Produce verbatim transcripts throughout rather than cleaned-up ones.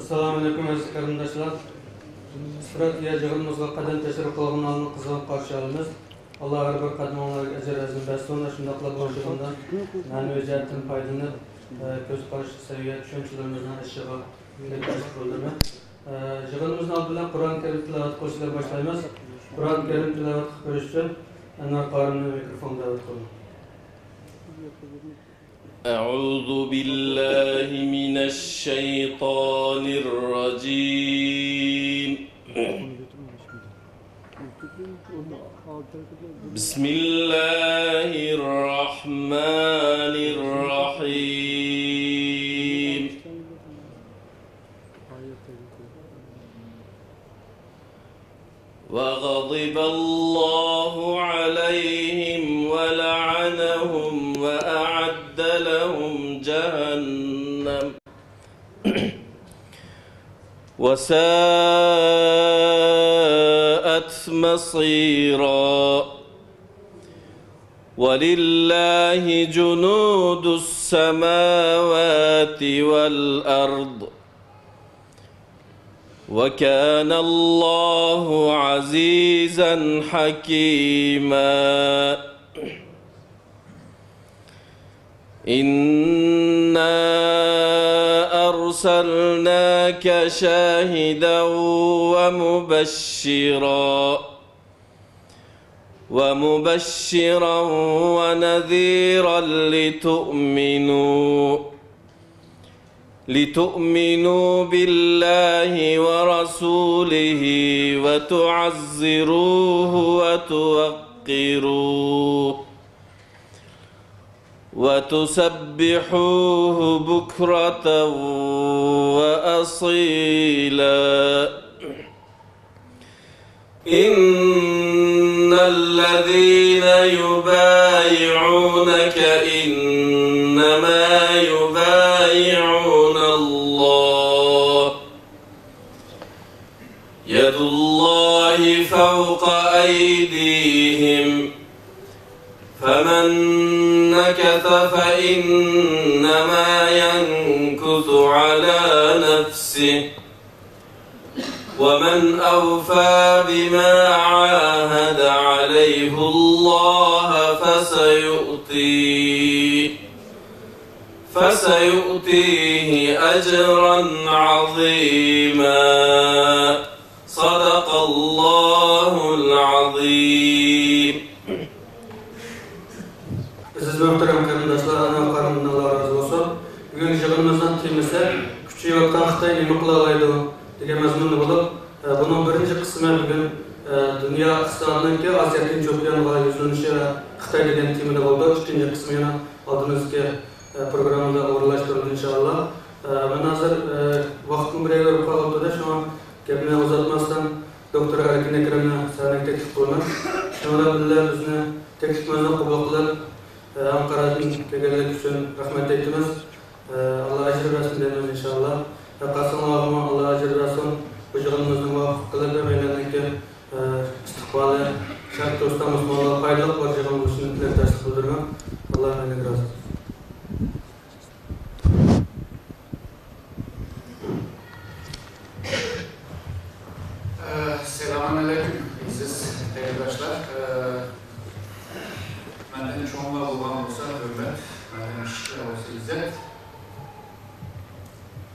ئەسسالامۇئەلەيكۇم ئەزىز قېرىنداشلار. ئىسرائىلىيە يىغىنىمىزغا قەدەم تەشرىپ قىلغىنىڭلارنى قىزغىن قارشى ئالىمىز. ئاللا ھەر بىر قەدىمىڭلارغا ئەجىر ھەسەنات بەرسۇن. شۇنداقلا بۇ يىغىندا مەنىۋى جەھەتتىن پايدىلىنىپ، ئە، كۆز قاراش، سەۋىيە، چۈشەنچىلىرىمىزنىڭ ئېشىشىغا تىلەكداشلىق بىلدۈرىمەن. ئە، يىغىنىمىزنىڭ ئالدى بىلەن قۇرئان كەرىم تىلاۋەت قىلىش بىلەن باشلايمىز. قۇرئان كەرىم تىلاۋەت قىلىپ بېرىش ئۈچۈن ئەنۋەر قارىمنى مىكروفونغا دەۋەت قىلىمەن. أعوذ بالله من الشيطان الرجيم. بسم الله الرحمن الرحيم. وغضب الله عليهم ولعنهم وأعد لهم جهنم وساءت مصيرا. ولله جنود السماوات والأرض وكان الله عزيزا حكيما. إنا أرسلناك شاهدا ومبشرا ومبشرا ونذيرا لتؤمنوا لتؤمنوا بالله ورسوله وتعزروه وتوقروه وتسبحوه بكرة وأصيلا. إن الذين يبايعونك إنما يبايعون الله يد الله فوق أيديهم فمن نكث فإنما ينكث على نفسه ومن أوفى بما عاهد عليه الله فسيؤتيه فسيؤتيه أجرا عظيما. صدق الله العظيم. ئەزىز مۆھتەرەم قېرىنداشلار، ئەنۋەر قارىمدىن ئاللا رازى بولسۇن. بۈگۈنكى يىغىنىمىزنىڭ تېمىسى كۈچىيىۋاتقان خىتاي نېمە قىلالايدۇ دېگەن مەزمۇندا بولۇپ، ئە، بۇنىڭ بىرىنچى قىسمى بۈگۈن، ئە، دۇنيا ئىقتىسادىنىڭكى ئاسىيا تىنچ ئوكيانغا يۈزلىنىشى ۋە خىتاي دېگەن تېمىدا بولىدۇ. ئىككىنچى قىسمى يەنە ئالدىمىزدىكى، ئە، پروگراممىدا ئورۇنلاشتۇرۇلىدۇ، ئىنشائاللا. ئە، مەن ھازىر، ئە، ۋاقىتمۇ بىر يەرگە بېرىپ قالىۋاتىدۇ، شۇڭا گەپنى ئۇزارتماستىن، دوكتور ئەركىن ئەكرەمنى سەھنىگە تەكلىپ قىلىمەن. شۇنىڭ بىلەن بىللە بىزنى تەكلىپىمىزنى قوبۇل قىلىپ، ئە، ئەنقارادىن كەلگەنلىكى ئۈچۈن رەھمەت ئېيتىمىز. ئە، ئاللا ئەجىر بەرسۇن دەيمىز ئىنشائاللا. ۋە قاسىملارغىمۇ ئاللا ئەجىر بەرسۇن. بۇ يىغىنىمىزنى مۇۋەپپەق قىلىپ ۋە مەيداندىكى، ئە، ئىستىقبالى شەرقىي تۈركىستان مۇسۇلمانلىرىغا پايدىلىق بىر يىغىن بولۇشىنى تىلەكداشلىق بىلدۈرىمەن. ئاللا ھەممىڭلارغا رازى بولسۇن. ئە، سالامۇئەلەيكۇم، ئەزىز قېرىنداشلار. ئە، مەندىن چوڭلار بولغان بولسا ھۆرمەت، مەندىن كىچىكلەر بولسا ئىززەت.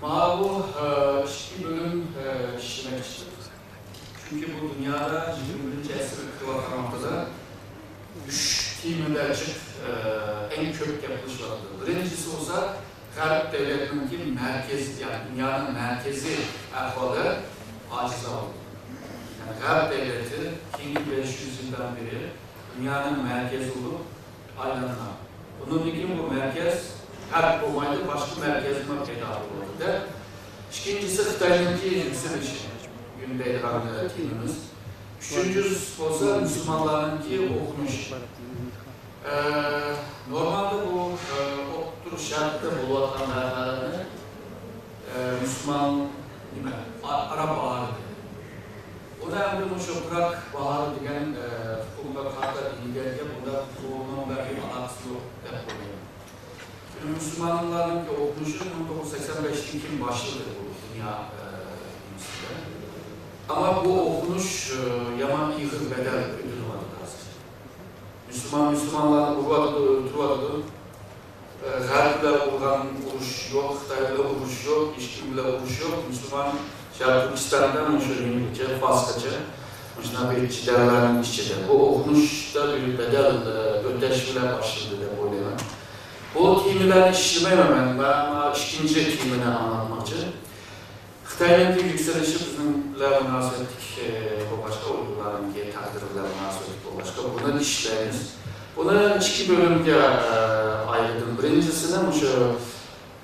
مانا بۇ، ئە، ئىككى بۆلۈم، ئە، ئىشلىمەكچى. چۈنكى بۇ دۇنيادا يىگىرمە بىرىنچى ئەسىر ئۆتۈۋاتقان ۋاقتىدا ئۈچ تېمىدا جىق، ئە، ئەڭ كۆپ گەپ قىلىشىۋاتىدۇ. بىرىنچىسى بولسا غەرب دۆلەتنىڭكى مەركەزى، يەنى دۇنيانىڭ مەركىزى ئەھۋالى ئاجىز قالدى. يەنى غەرب دۆلىتى كېيىنكى بەش يۈز يىلدىن بېرى دۇنيانىڭ مەركىزى بولۇپ ئايلانغان. بۇنىڭدىن كېيىن بۇ مەركەز غەرب بولمايدۇ، باشقا مەركەزمۇ پەيدا بولىدۇ دەپ. ئىككىنچىسى خىتاينىڭكى يۈكسىلىشى، بۈگۈن دەيدىغان تېمىمىز. ئۈچىنچىسى بولسا مۇسۇلمانلارنىڭكى ئوقۇنۇشى. ئە، نورمالدا بۇ، ئە، ئوتتۇرا شەرقتە بولۇۋاتقان ۋەقەلەرنى، ئە، مۇسۇلمان نېمە، ئا-، ئاراب باھارى دەيدۇ. ئۇنى ئەمدى مۇشۇ پراگ باھارى دېگەن، ئە، تۇخۇمغا قارىتا دېيىلگەن گەپ، ئۇندا بۇنىڭ بىلەن بىر ئالاقىسى يوق دەپ قويايلى. مۇسۇلمانلارنىڭكى ئوقۇنۇشى مىڭ توققۇز يۈز سەكسەن بەشتىن كېيىن باشلىدى بۇ دۇنيا، ئە، ئەمما بۇ ئوقۇنۇش، ئە، يامان ئېغىر بەدەل ئۆتۈلۈۋاتىدۇ ھازىر. مۇسۇلمان مۇسۇلمانلارنى ئۇرۇۋاتىدۇ، ئۆلتۈرۈۋاتىدۇ. ئە، غەرب بىلەن ئۇرغان ئۇرۇش يوق، خىتاي بىلەن ئۇرۇش يوق، ھېچكىم بىلەن ئۇرۇش يوق. مۇسۇلمان شەرقىي تۈركىستاندا مۇشۇ نېمىگىچە، فارسقىچە مۇشۇنداق بىر جېدەللەرنىڭ ئىچىدە بۇ ئوقۇنۇشتا بىر بەدەل، ئە، ئۆتەش بىلەن باشلىدى دەپ ئويلايمەن. بۇ تېمىلارنى ئىشلىمەيمەن مەن. مەن، مەن ئىككىنچى تېمىنى ئاڭلاتماقچى. خىتاينىڭكى يۈكسىلىشى بىزنىڭ بىلەن مۇناسىۋەتلىك، ئە، بولغاچقا، ئۇيغۇرلارنىڭكى تەقدىرى بىلەن مۇناسىۋەتلىك بولغاچقا، بۇنى ئىشلەيمىز. بۇنى ئىككى بۆلۈمگە، ئە، ئايرىدىم. بىرىنچىسىنى مۇشۇ،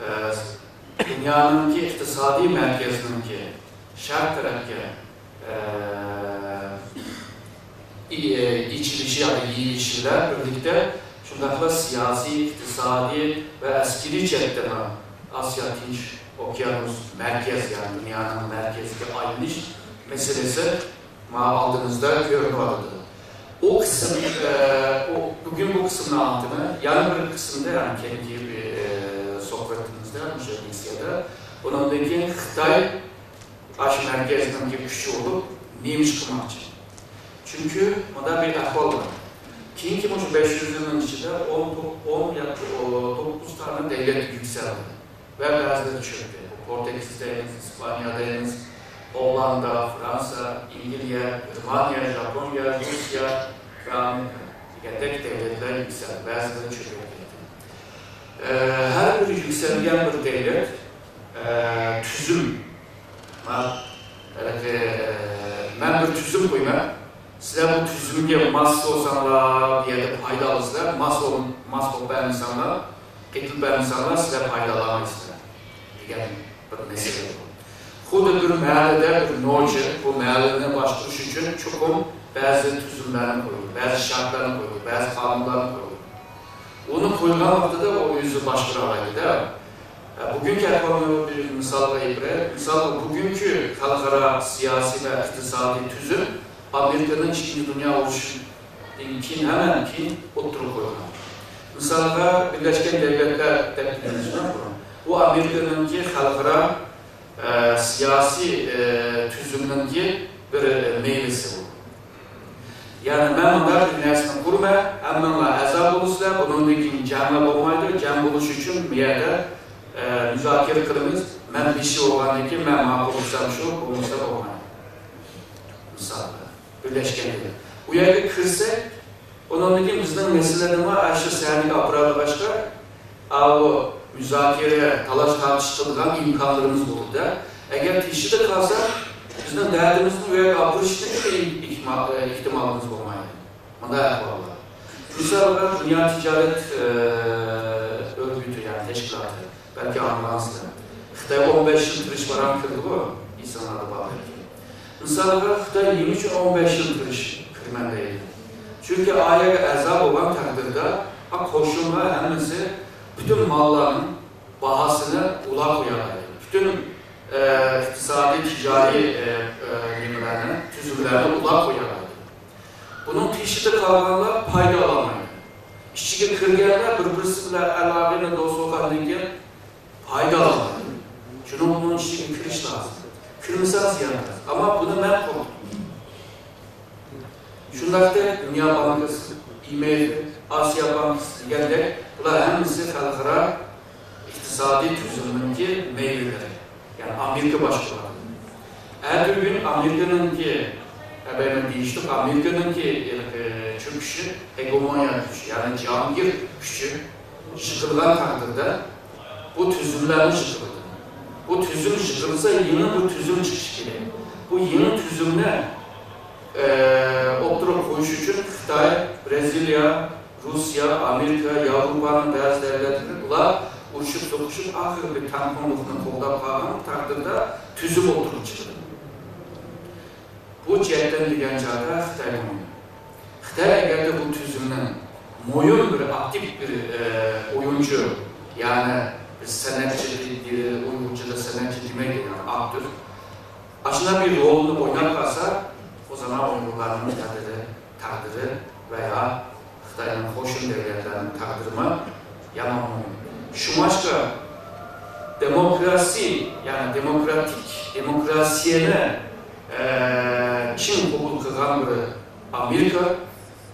ئە، دۇنيانىڭكى ئىقتىسادىي مەركەزنىڭكى شەرق تەرەپكە، ئە، ئى-، ئېچىلىشى ياكى يېيىلىشى بىلەن بىرلىكتە، شۇنداقلا سىياسىي، ئىقتىسادىي ۋە ئەسكىرىي جەھەتتىمۇ ئاسىيا تىنچ ئوكيانۇس مەركەز، يەنى دۇنيانىڭ مەركىزىگە ئايلىنىش مەسىلىسى مانا ئالدىمىزدا كۆرۈنۈۋاتىدۇ. ئۇ قىسىم، ئە، ئۇ، بۈگۈن بۇ قىسىمنى ئاڭلىتىمەن. يەنە بىر قىسىمدا، يەنى كېيىنكى، ئە، سۆھبىتىمىزدە، مۇشۇ لېكسىيەدە، ئۇنىڭدىن كېيىن خىتاي ئاشۇ مەركەزنىڭكى كۈچى بولۇپ، نېمە ئىش قىلماقچى؟ چۈنكى مۇنداق بىر ئەھۋال بار. كېيىنكى مۇشۇ بەش يۈز يىلنىڭ ئىچىدە ئون، ئون ياكى توققۇز دانە دۆلەت يۈكسەلدى ۋە بەزىلىرى چۆكتى. پورتۇگىز دەيمىز، ئىسپانىيە دەيمىز، ھوللاندىيە، فرانسىيە، ئەنگلىيە، گېرمانىيە، ياپونىيە، روسىيە ۋە ئامېرىكا دېگەندەك دۆلەتلەر يۈكسەلدى، بەزىلىرى چۆكۈپ كەتتى. ئە، ھەر بىر يۈكسەلگەن بىر دۆلەت، ئە، تۈزۈم، مەن، ھېلىقى، ئە، مەن بىر تۈزۈم قويىمەن. سىلەر بۇ تۈزۈمگە ماس بولساڭلار، بۇ يەردە پايدا ئالىسىلەر، ماس بول-، ماس بولۇپ بەرمىسەڭلار، قېتىلىپ بەرمىسەڭلار، سىلەر پايدا ئالالمايسىلەر دېگەن بىر مەسىلە بۇ. خۇددى بىر مەھەللىدە بىر نوچى بۇ مەھەللىنى باشقۇرۇش ئۈچۈن چوقۇم بەزى تۈزۈملەرنى قويىدۇ، بەزى شەرتلەرنى قويىدۇ، بەزى قانۇنلارنى قويىدۇ. ئۇنى قويغان ۋاقتىدا ئۇ ئۆزى باشقۇرالايدۇ-دە. بۈگۈنكى ئەھۋالنى بىر مىسالغا ئېلىپ بېرەي. مىسالغا، بۈگۈنكى خەلقئارا سىياسىي ۋە ئىقتىسادىي تۈزۈم ئامېرىكىنىڭ ئىككىنچى دۇنيا ئۇرۇشىدىن كېيىن، ھەممىدىن كېيىن ئوتتۇرىغا قويۇلغان. مىسالغا، بىرلەشكەن دۆلەتلەر دەپ بىلىمىز بۇنى. بۇ ئامېرىكىنىڭكى خەلقئارا، ئە، سىياسىي، ئە، تۈزۈمنىڭكى بىر، ئە، مېۋىسى بۇ. يەنى مەن مۇنداق بىر نەرسىنى قۇرىمەن، ھەممىڭلار ئەزا بولىسىلەر، بۇنىڭدىن كېيىن جەڭلەر بولمايدۇ، جەڭ بولۇش ئۈچۈن بۇ يەردە، ئە، مۇزاكىرە قىلىمىز، مەن بېشى بولغاندىن كېيىن مەن ماقۇل دېسەم شۇ، بولمىسا بولمايدۇ. مىسال، بىرلەشكەن دۆلەت. ئۇ يەرگە كىرسەك، ئۇنىڭدىن كېيىن بىزنىڭ مەسىلىنىمۇ ئاشۇ سەھنىگە ئاپىرالىغاچقا، ئاۋۇ مۇزاكىرە، تالاش-تارتىش قىلىدىغان ئىمكانلىرىمىز بولىدۇ-دە. ئەگەر تېشىدا قالسا، بىزنىڭ دەردىمىزنى ئۇ يەرگە ئاپىرىشنىڭ ئېھتىمال-، ئېھتىمالىمىز بولمايدۇ. مۇنداق ئەھۋال بار. مىسالغا، دۇنيا تىجارەت، ئە، ئۆرگىتى، يەنى تەشكىلاتى. بەلكى ئاڭلىغانسىلەر. خىتاي ئون بەش يىل تىرىشىپ ئاران كىردىغۇ، ئېسىڭلاردا بار بەلكى. مىسالغا، خىتاي نېمە ئۈچۈن ئون بەش يىل تىرىشىپ كىرىمەن دەيدۇ؟ چۈنكى ئا يەرگە ئەزا بولغان تەقدىردە، ئا، قوشۇنلار ھەممىسى پۈتۈن ماللارنىڭ باھاسىنى ئۇلار قويالايدۇ. پۈتۈن، ئە، ئىقتىسادىي، تىجارىي، ئە، ئە، نېمىلەرنى، تۈزۈملەرنى ئۇلار قويالايدۇ. بۇنىڭ تېشىدا قالغانلار پايدا ئالالمايدۇ. ئىچىگە كىرگەنلەر بىر-بىرسى بىلەن ئالاقىنى، دوست بولغاندىن كېيىن پايدا ئالىدۇ. شۇنىڭ بۇنىڭ ئىچىگە كىرىش لازىم. كىرمىسەڭ زىيان. ئەمما بۇنى مەن قورقۇتتۇم. شۇنداقتەك دۇنيا بانكىسى، ئاي ئېم ئېف، ئاسىيا بانكىسى دېگەندەك، بۇلار ھەممىسى خەلقئارا ئىقتىسادىي تۈزۈمنىڭكى مېۋىلىرى. يەنى ئامېرىكا باشقۇرىدۇ. ئەتىگۈن ئامېرىكىنىڭكى، ئەبەيمەن دېيىشلىك، ئامېرىكىنىڭكى، ئە، چۆكۈشى، ھېگېمونىيە كۈچى، يەنى جاھانگىر كۈچى يىقىلغان تەقدىردە، بۇ تۈزۈملەرمۇ يىقىلىدۇ. بۇ تۈزۈم يىقىلسا، يېڭى بىر تۈزۈم چىقىشى كېرەك. بۇ يېڭى تۈزۈمنى، ئە، ئوتتۇرىغا قويۇش ئۈچۈن خىتاي، بىرازىلىيە، روسىيە، ئامېرىكا، ياۋروپانىڭ بەزى دۆلەتلىرى بۇلار ئۇرۇشۇپ سوقۇشۇپ، ئاخىرى بىر تەڭپۇڭلۇقنى قوغداپ قالغان تەقدىردە تۈزۈم ئوتتۇرىغا چىقىدۇ. بۇ جەھەتتىن دېگەن چاغدا خىتاي مۇھىم. خىتاي ئەگەردە بۇ تۈزۈمنىڭ مۇھىم بىر ئاكتىپ بىر، ئە، ئويۇنچۇ، يەنى بىز سەنئەتچى دېيىلى، ئۇيغۇرچىدا سەنئەتچى دېمەيدۇ، يەنى ئاپتور. ئاشۇنداق بىر رولنى ئويناپ قالسا، ئۇ زامان ئۇيغۇرلارنىڭ تەقدىرى، تەقدىرى ۋە يا خىتاينىڭ قوشۇن دۆلەتلەرنىڭ تەقدىرىمۇ يامان مۇھىم. شۇڭلاشقا دېموكراسىي، يەنى دېموكراتىك، دېموكراسىيەنى ئە، چىڭ قوبۇل قىلغان بىر ئامېرىكا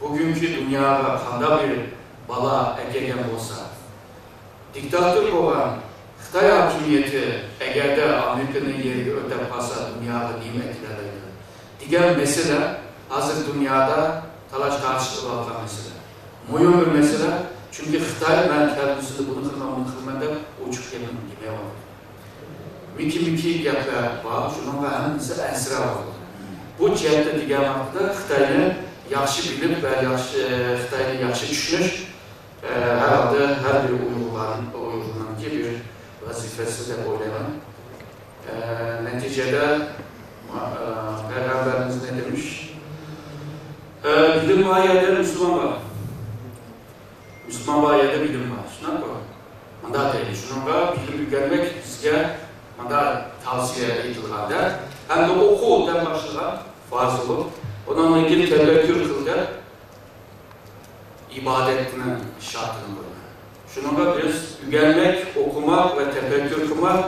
بۈگۈنكى دۇنياغا قانداق بىر بالا ئەكەلگەن بولسا، دىكتاتور بولغان خىتاي ھاكىمىيىتى ئەگەردە ئامېرىكىنىڭ يېرىگە ئۆتەپ قالسا، دۇنياغا نېمە ئەكېلەلەيدۇ دېگەن مەسىلە ھازىر دۇنيادا تالاش-تارتىش قىلىۋاتقان مەسىلە. مۇھىم بىر مەسىلە، چۈنكى خىتاي مەن كەلگۈسىدە بۇنى قىلىمەن، ئۇنى قىلىمەن دەپ ئوچۇق گەپنى دېمەيۋاتىدۇ. مىكى-مىكى گەپلەر بار، شۇنىڭغا ھەممىسى ئەنسىرەۋاتىدۇ. بۇ جەھەتتە دېگەن ۋاقىتتا خىتاينى ياخشى بىلىپ ۋە ياخشى، خىتاينى ياخشى چۈشىنىش، ئە، ھەر ھالدا ھەر بىر ئۇيغۇرلارنىڭ، ئۇيغۇرنىڭكى بىر ۋەزىپىسى دەپ ئويلايمەن. ئە، نەتىجىدە، ما-، ئە، پەيغەمبىرىمىز نېمە دېمىش؟ ئە، بىلىم بار يەردە مۇسۇلمان بار. مۇسۇلمان بار يەردە بىلىم بار. شۇنداققۇ؟ مۇنداق دەيلى. شۇنىڭغا بىلىم ئۆگەنمەك بىزگە مۇنداق تاۋسىيە ئېيتىلغاندا، ھەمدە ئوقۇ دەپ باشلىغان پەرز بولۇپ، ئۇنىڭدىن كېيىن تەپەككۇر قىل دەپ ئىبادەتنىڭ شەرتىنى قويغان. شۇنىڭغا بىز ئۆگەنمەك، ئوقۇماق ۋە تەپەككۇر قىلماق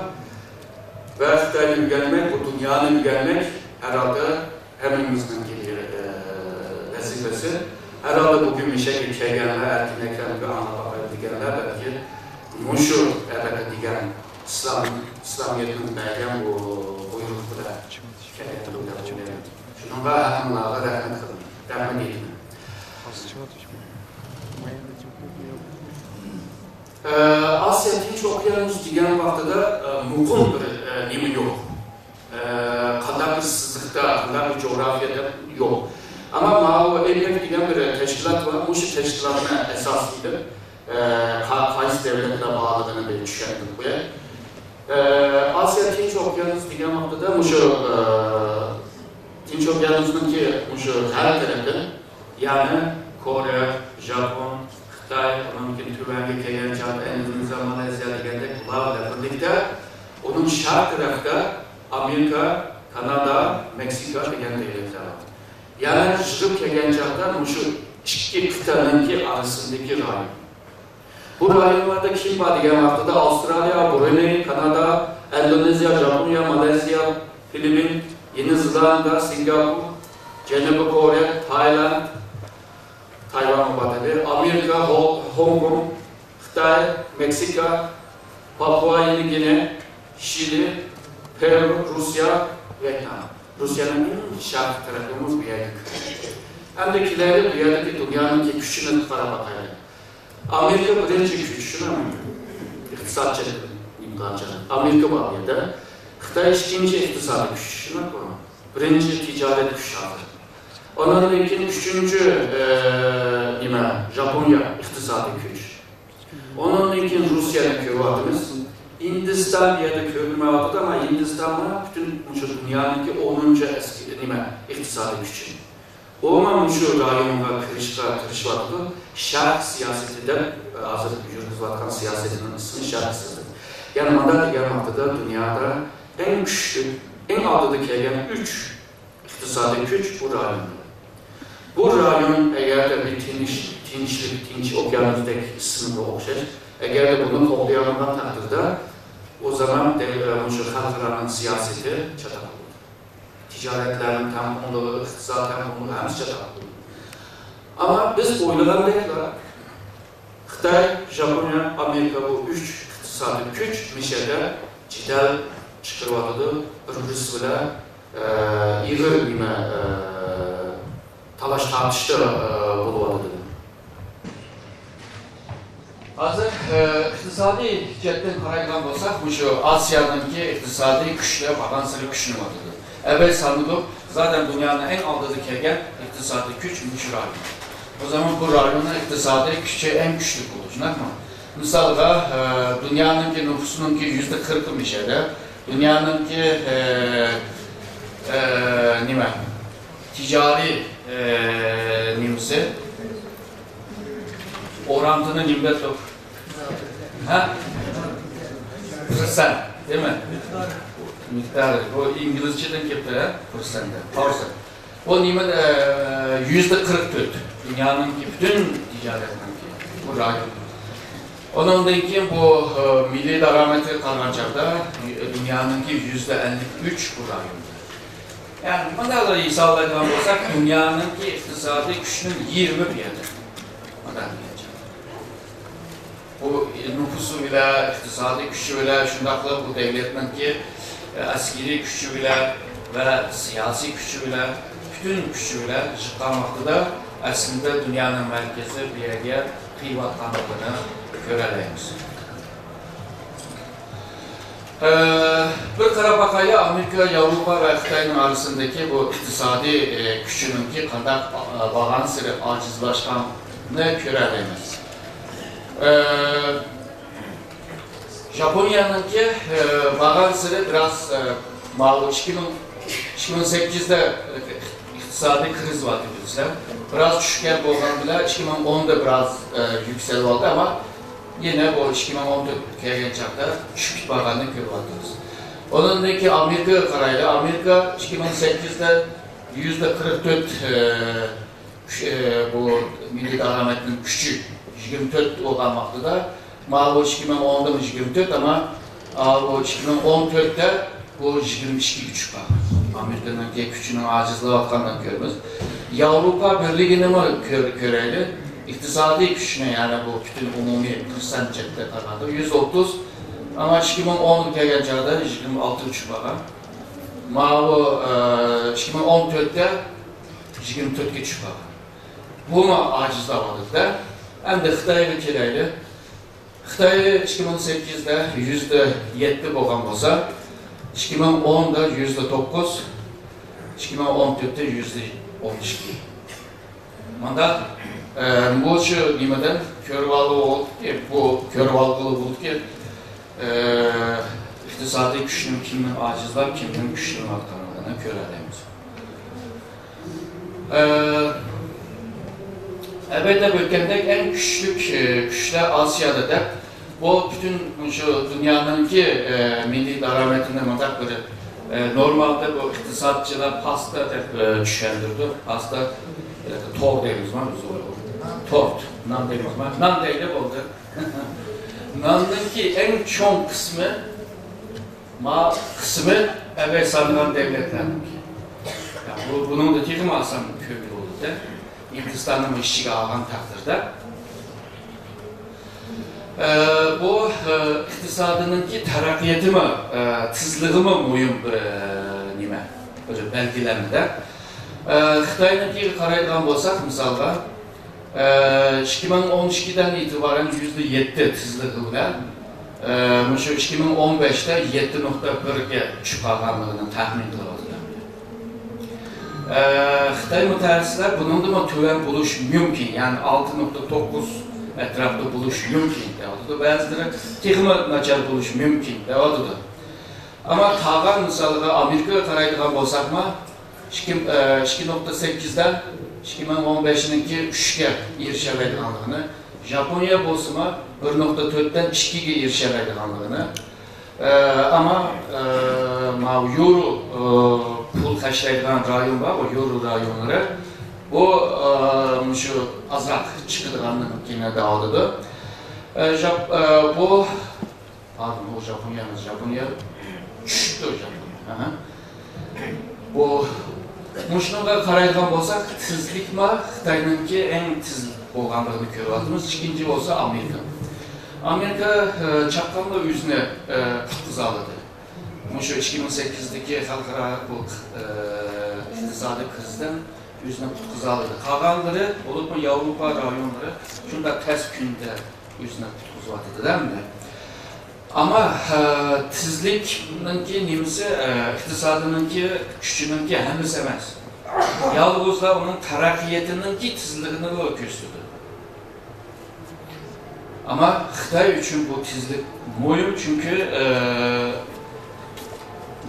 ۋە خىتاينى ئۆگەنمەك، بۇ دۇنيانى ئۆگەنمەك ھەر ھالدا ھەممىمىزنىڭكى، ئە، ۋەزىپىسى. ھەر ھالدا بۈگۈن مۇشۇ يەرگە كەلگەنلەر، ئەركىن ئەكرەمگە ئاڭلاپ باقايلى دېگەنلەر بەلكى مۇشۇ ئەلۋەتتە دېگەن ئىسلام، ئىسلامىيەتنىڭ بەرگەن بۇ بۇيرۇقى بىلەن كەلگەندۇر دەپ ئويلايمەن. شۇنىڭغا ھەممىڭلارغا رەھمەت قىلىمەن. رەھمەت ئېيتىمەن. ئە، ئاسىيا تىنچ ئوقيانۇس دېگەن ۋاقتىدا، ئە، مۇقىم بىر، ئە، نېمە يوق. ئە، قانداق بىر سىزىقتا، قانداق بىر جۇغراپىيە دەپ يوق. ئەمما ماۋۇ ئېپېك دېگەن بىر تەشكىلات بار. مۇشۇ تەشكىلاتنى ئاساس قىلىپ، ئە، قا-، قايسى دۆلەتلەر بارلىقىنى بىر چۈشەندۈرۈپ قوياي. ئە، ئاسىيا تىنچ ئوقيانۇس دېگەن ۋاقتىدا مۇشۇ، ئە، تىنچ ئوقيانۇسنىڭكى مۇشۇ غەرب تەرىپى، يەنى كورېيە، ژاپون، خىتاي، ئۇنىڭدىن كېيىن تۆۋەنگە كەلگەن چاغدا ئىندونېزىيە، مالايزىيە دېگەندەك بۇلار بىلەن بىرلىكتە ئۇنىڭ شەرق تەرەپتە ئامېرىكا، كانادا، مېكسىكا دېگەن دۆلەتلەر بار. يەنى يىغىپ كەلگەن چاغدا مۇشۇ ئىككى قىتئەنىڭكى ئارىسىدىكى رايون. بۇ رايونلاردا كىم بار دېگەن ۋاقتىدا ئاۋسترالىيە، برۇنېي، كانادا، ئىندونېزىيە، ژاپونىيە، مالايزىيە، فىلىپپىن، يېڭى زېلاندىيە، سىنگاپور، جەنۇبىي كورېيە، تايلاند، تايۋان بار تەبىئىي، ئامېرىكا، ھو-، خوڭكوڭ، خىتاي، مېكسىكا، پاپۇئا يېڭى گىنې، شىلى، پېرۇ، رۇسىيە، ۋيېتنام. رۇسىيەنىڭ ئەڭ شەرقىي تەرىپىمۇ بۇ يەرگە كىرىدۇ. ئەمدى كېلەيلى بۇ يەردىكى دۇنيانىڭكى كۈچىنى قاراپ باقايلى. ئامېرىكا بىرىنچى كۈچ، شۇنداقمۇ؟ ئىقتىساد جەھەتتىن ئامېرىكا بار بۇ يەردە. خىتاي ئىككىنچى ئىقتىسادىي كۈچ، شۇنداقمۇ؟ بىرىنچى تىجارەت كۈچ ھازىر. ئۇنىڭدىن كېيىن ئۈچىنچى، ئە، نېمە، ژاپونىيە ئىقتىسادىي كۈچ. ئۇنىڭدىن كېيىن رۇسىيەنى كۆرۈۋاتىمىز. ھىندىستان بۇ يەردە كۆرۈنمەيۋاتىدۇ، ئەمما ھىندىستانمۇ پۈتۈن مۇشۇ دۇنيانىڭكى ئونىنچى ئەسكى-، نېمە، ئىقتىسادىي كۈچى. ئۇمۇ مۇشۇ رايونغا كىرىشكە تىرىشىۋاتىدۇ. شەرق سىياسىتى دەپ، ھازىر يۈرگۈزۈۋاتقان سىياسىتىنىڭ ئىسمى شەرق سىياسىتى. يەنى مۇنداق دېگەن ۋاقتىدا دۇنيادا ئەڭ كۈچلۈك، ئەڭ ئالدىدا كەلگەن ئۈچ ئىقتىسادىي كۈچ بۇ رايوندا. بۇ رايون ئەگەردە بىر تىنچ، تىنچلىق، تىنچ ئوكيانۇستەك ئىسمىغا ئوخشاش، ئەگەردە بۇنى قوغدىيالمىغان تەقدىردە، ئۇ زامان دەل مۇشۇ خەلقئارانىڭ سىياسىتى چاتاق بولىدۇ. تىجارەتلەرنىڭ تەڭپۇڭلۇقى، ئىقتىساد تەڭپۇڭلۇقى ھەممىسى چاتاق بولىدۇ. ئەمما بىز ئويلىغاندەكلا، خىتاي، ژاپونىيە، ئامېرىكا بۇ ئۈچ ئىقتىسادىي كۈچ مىشەدە جېدەل چىقىرىۋاتىدۇ، بىر-بىرسى بىلەن، ئە، ئېغىر نېمە، ئە، تالاش-تارتىشتا، ئە، بولۇۋاتىدۇ. ھازىر، ئە، ئىقتىسادىي جەھەتتىن قارايدىغان بولساق، مۇشۇ ئاسىيانىڭكى ئىقتىسادىي كۈچلىرى بارغانسېرى كۈچىنىۋاتىدۇ. ئەۋەل سانىدۇق، زادەن دۇنيانىڭ ئەڭ ئالدىدا كەلگەن ئىقتىسادىي كۈچ مۇشۇ رايون. ئۇ زامان بۇ رايوننىڭ ئىقتىسادىي كۈچى ئەڭ كۈچلۈك بولىدۇ، شۇنداقمۇ؟ مىسالغا، ئە، دۇنيانىڭكى نوپۇسىنىڭكى يۈزدە قىرىقى مىشەدە، دۇنيانىڭكى، ئە، ئە، نېمە، تىجارىي، ئە، نېمىسى، ئورانتىنى نېمە دەپ ھە؟ پىرسەنت، دېمە. مىقدارى. بۇ ئىنگلىزچىدىن كېلىپتۇ، ھە؟ پىرسەنت دەپ. پاۋسەنت. بۇ نېمە، ئە، يۈزدە قىرىق تۆت. دۇنيانىڭكى پۈتۈن تىجارەتنىڭكى. بۇ رايون. ئۇنىڭدىن كېيىن بۇ، ئە، مىللىي دارامەتكە قارىغان چاغدا، ئە، دۇنيانىڭكى يۈزدە ئەللىك ئۈچ بۇ رايوندا. يەنى مۇنداق ھېسابلايدىغان بولساق، دۇنيانىڭكى ئىقتىسادىي كۈچىنىڭ يېرىمى بۇ يەردە. مۇنداق دېگەنچە. بۇ نوپۇسى بىلەن، ئىقتىسادىي كۈچى بىلەن، شۇنداقلا بۇ دۆلەتنىڭكى ئەسكىرىي كۈچى بىلەن ۋە سىياسىي كۈچى بىلەن، پۈتۈن كۈچى بىلەن جىققان ۋاقتىدا ئەسلىدە دۇنيانىڭ مەركىزى بۇ يەرگە قىيىۋاتقانلىقىنى كۆرەلەيمىز. ئە، بىر قاراپ باقايلى، ئامېرىكا، ياۋروپا ۋە خىتاينىڭ ئارىسىندىكى بۇ ئىقتىسادىي، ئە، كۈچىنىڭكى قانداق، ئە، بارغانسېرى ئاجىزلاشقاننى كۆرەلەيمىز. ئە، ژاپونىيەنىڭكى، ئە، بارغانسېرى بىراز، ئە، ماۋۇ ئىككى مىڭ، ئىككى مىڭ سەككىزدە ئىقتىسادىي كىرىز بار ئىدى بىلىسىلەر. بىراز چۈشكەن بولغان بىلەن ئىككى مىڭ ئوندا بىراز، ئە، يۈكسىلىۋالدى، ئەمما يەنە بۇ ئىككى مىڭ ئون تۆت كەلگەن چاغدا چۈشۈپ كېتىپ بارغاننى كۆرۈۋاتىمىز. ئۇنىڭدىن كېيىن ئامېرىكىغا قارايلى. ئامېرىكا ئىككى مىڭ سەككىزدە يۈزدە قىرىق تۆت، ئە، كۈچ-، ئە، بۇ مىللىي دارامەتنىڭ كۈچى يىگىرمە تۆت بولغان ۋاقتىدا، ماۋۇ ئىككى مىڭ ئوندا يىگىرمە تۆت، ئەمما، ئا، بۇ ئىككى مىڭ ئون تۆتتە بۇ يىگىرمە ئىككىگە چۈشۈپ قالغان. ئامېرىكىنىڭكى كۈچىنىڭ ئاجىزلاۋاتقانلىقىنى كۆرىمىز. ياۋروپا بىرلىكىنىمۇ كۆر-، كۆرەيلى. ئىقتىسادىي كۈچىنى، يەنى بۇ پۈتۈن ئومۇمىي پىرسەنت جەھەتتە قارىغاندا يۈز ئوتتۇز، ئەمما ئىككى مىڭ ئونغا كەلگەن چاغدا يىگىرمە ئالتىغا چۈشۈپ قالغان. ماۋۇ، ئە، ئىككى مىڭ ئون تۆتتە يىگىرمە تۆتكە چۈشۈپ قالغان. بۇمۇ ئاجىزلاۋاتىدۇ-دە. ئەمدى خىتايغا كېلەيلى. خىتاي ئىككى مىڭ سەككىزدە يۈزدە يەتتە بولغان بولسا، ئىككى مىڭ ئوندا يۈزدە توققۇز، ئىككى مىڭ ئون تۆتتە يۈزدە ئون ئىككى. مانا، ئە، بۇ شۇ نېمىدىن كۆرۈۋالغىلى بولىدۇكى، بۇ كۆرۈۋالغىلى بولىدۇكى، ئە، ئىقتىسادىي كۈچنىڭ كىمنىڭ ئاجىزلاپ، كىمنىڭ كۈچلىنىۋاتقانلىقىنى كۆرەلەيمىز. ئە، ئەلۋەتتە، ئۆتكەندەك ئەڭ كۈچلۈك، ئە، كۈچلەر ئاسىيادا دەپ، بۇ پۈتۈن مۇشۇ دۇنيانىڭكى، ئە، مىللىي دارامىتىنى مۇنداق بىر، ئە، نورمالدا بۇ ئىقتىسادچىلار پاستا دەپ، ئە، چۈشەندۈرىدۇ. پاستا، ئە، تور دەيمىزما بىز ئۇنى؟ تورت، نان دەيمىزما؟ نان دەيلى بولدى. ناننىڭكى ئەڭ چوڭ قىسمى، ما قىسمى ئەۋەيسانغان دۆلەتلەرنىڭكى. يا، بۇ، بۇنىڭدا تېخىمۇ ئاسان كۆرگىلى بولىدۇ-دە. ھىندىستاننىمۇ ئىچىگە ئالغان تەقدىردە. ئە، بۇ، ئە، ئىقتىسادىنىڭكى تەرەققىياتىمۇ، ئە، تېزلىكىمۇ مۇھىم بىر، ئە، نېمە، بىر بەلگىلەمە-دە. ئە، خىتاينىڭكىگە قارايدىغان بولساق، مىسالغا، ئىككى مىڭ ئون ئىككىدىن ئېتىبارەن يۈزدە يەتتە تېزلىكى بىلەن، ئە، مۇشۇ ئىككى مىڭ ئون بەشتە يەتتە نۇقتا بىرگە چۈشۈپ قالغانلىقىنى تەخمىن قىلىۋاتىدۇ. ئە، خىتاي مۇتەخەسسىسلەر بۇنىڭدىمۇ تۆۋەن بولۇشى مۇمكىن، يەنى ئالتە نۇقتا توققۇز ئەتراپىدا بولۇشى مۇمكىن دەۋاتىدۇ. بەزىلىرى تېخىمۇ ناچار بولۇشى مۇمكىن دەۋاتىدۇ. ئەمما قالغان مىسالغا ئامېرىكىغا قارايدىغان بولساقمۇ، ئىككى، ئىككى نۇقتا سەككىزدە ئىككى مىڭ ئون بەشنىڭكى ئۈچكە ئېرىشەلەيدىغانلىقىنى، ژاپونىيە بولسىمۇ بىر نۇقتا تۆتتىن ئىككىگە ئېرىشەلەيدىغانلىقىنى، ئەمما ماۋۇ يورو پۇل خەجلەيدىغان رايون بارغۇ، يورو رايونلىرى، بۇ مۇشۇ ئازراق چىقىدىغانلىقىنى دەۋاتىدۇ. بۇ پاردون، ئۇ ژاپونىيە ئەمەس، ژاپونىيە چۈشۈپتۇ، ژاپونىيە. ئەھە. بۇ، مۇشۇنىڭغا قارايدىغان بولساق، تېزلىكمۇ خىتاينىڭكى ئەڭ تېز بولغانلىقىنى كۆرۈۋاتىمىز. ئىككىنچى بولسا ئامېرىكا. ئامېرىكا، ئە، چاققانلا ئۆزىنى، ئە، قۇتقۇزالىدى. مۇشۇ ئىككى مىڭ سەككىزدىكى خەلقئارا بۇ، ئە، ئىقتىسادىي كىرىزىستىن ئۆزىنى قۇتقۇزالىدى. قالغانلىرى، بولۇپمۇ ياۋروپا رايونلىرى شۇنداق تەس كۈندە ئۆزىنى قۇتقۇزۇۋاتىدۇ-دە ئەمدى. ئەمما، ھە، تېزلىكنىڭكى نېمىسى، ئە، ئىقتىسادىنىڭكى كۈچىنىڭكى ھەممىسى ئەمەس. يالغۇزلا ئۇنىڭ تەرەققىياتىنىڭكى تېزلىكىنىلا كۆرسىتىدۇ. ئەمما خىتاي ئۈچۈن بۇ تېزلىك مۇھىم، چۈنكى، ئە،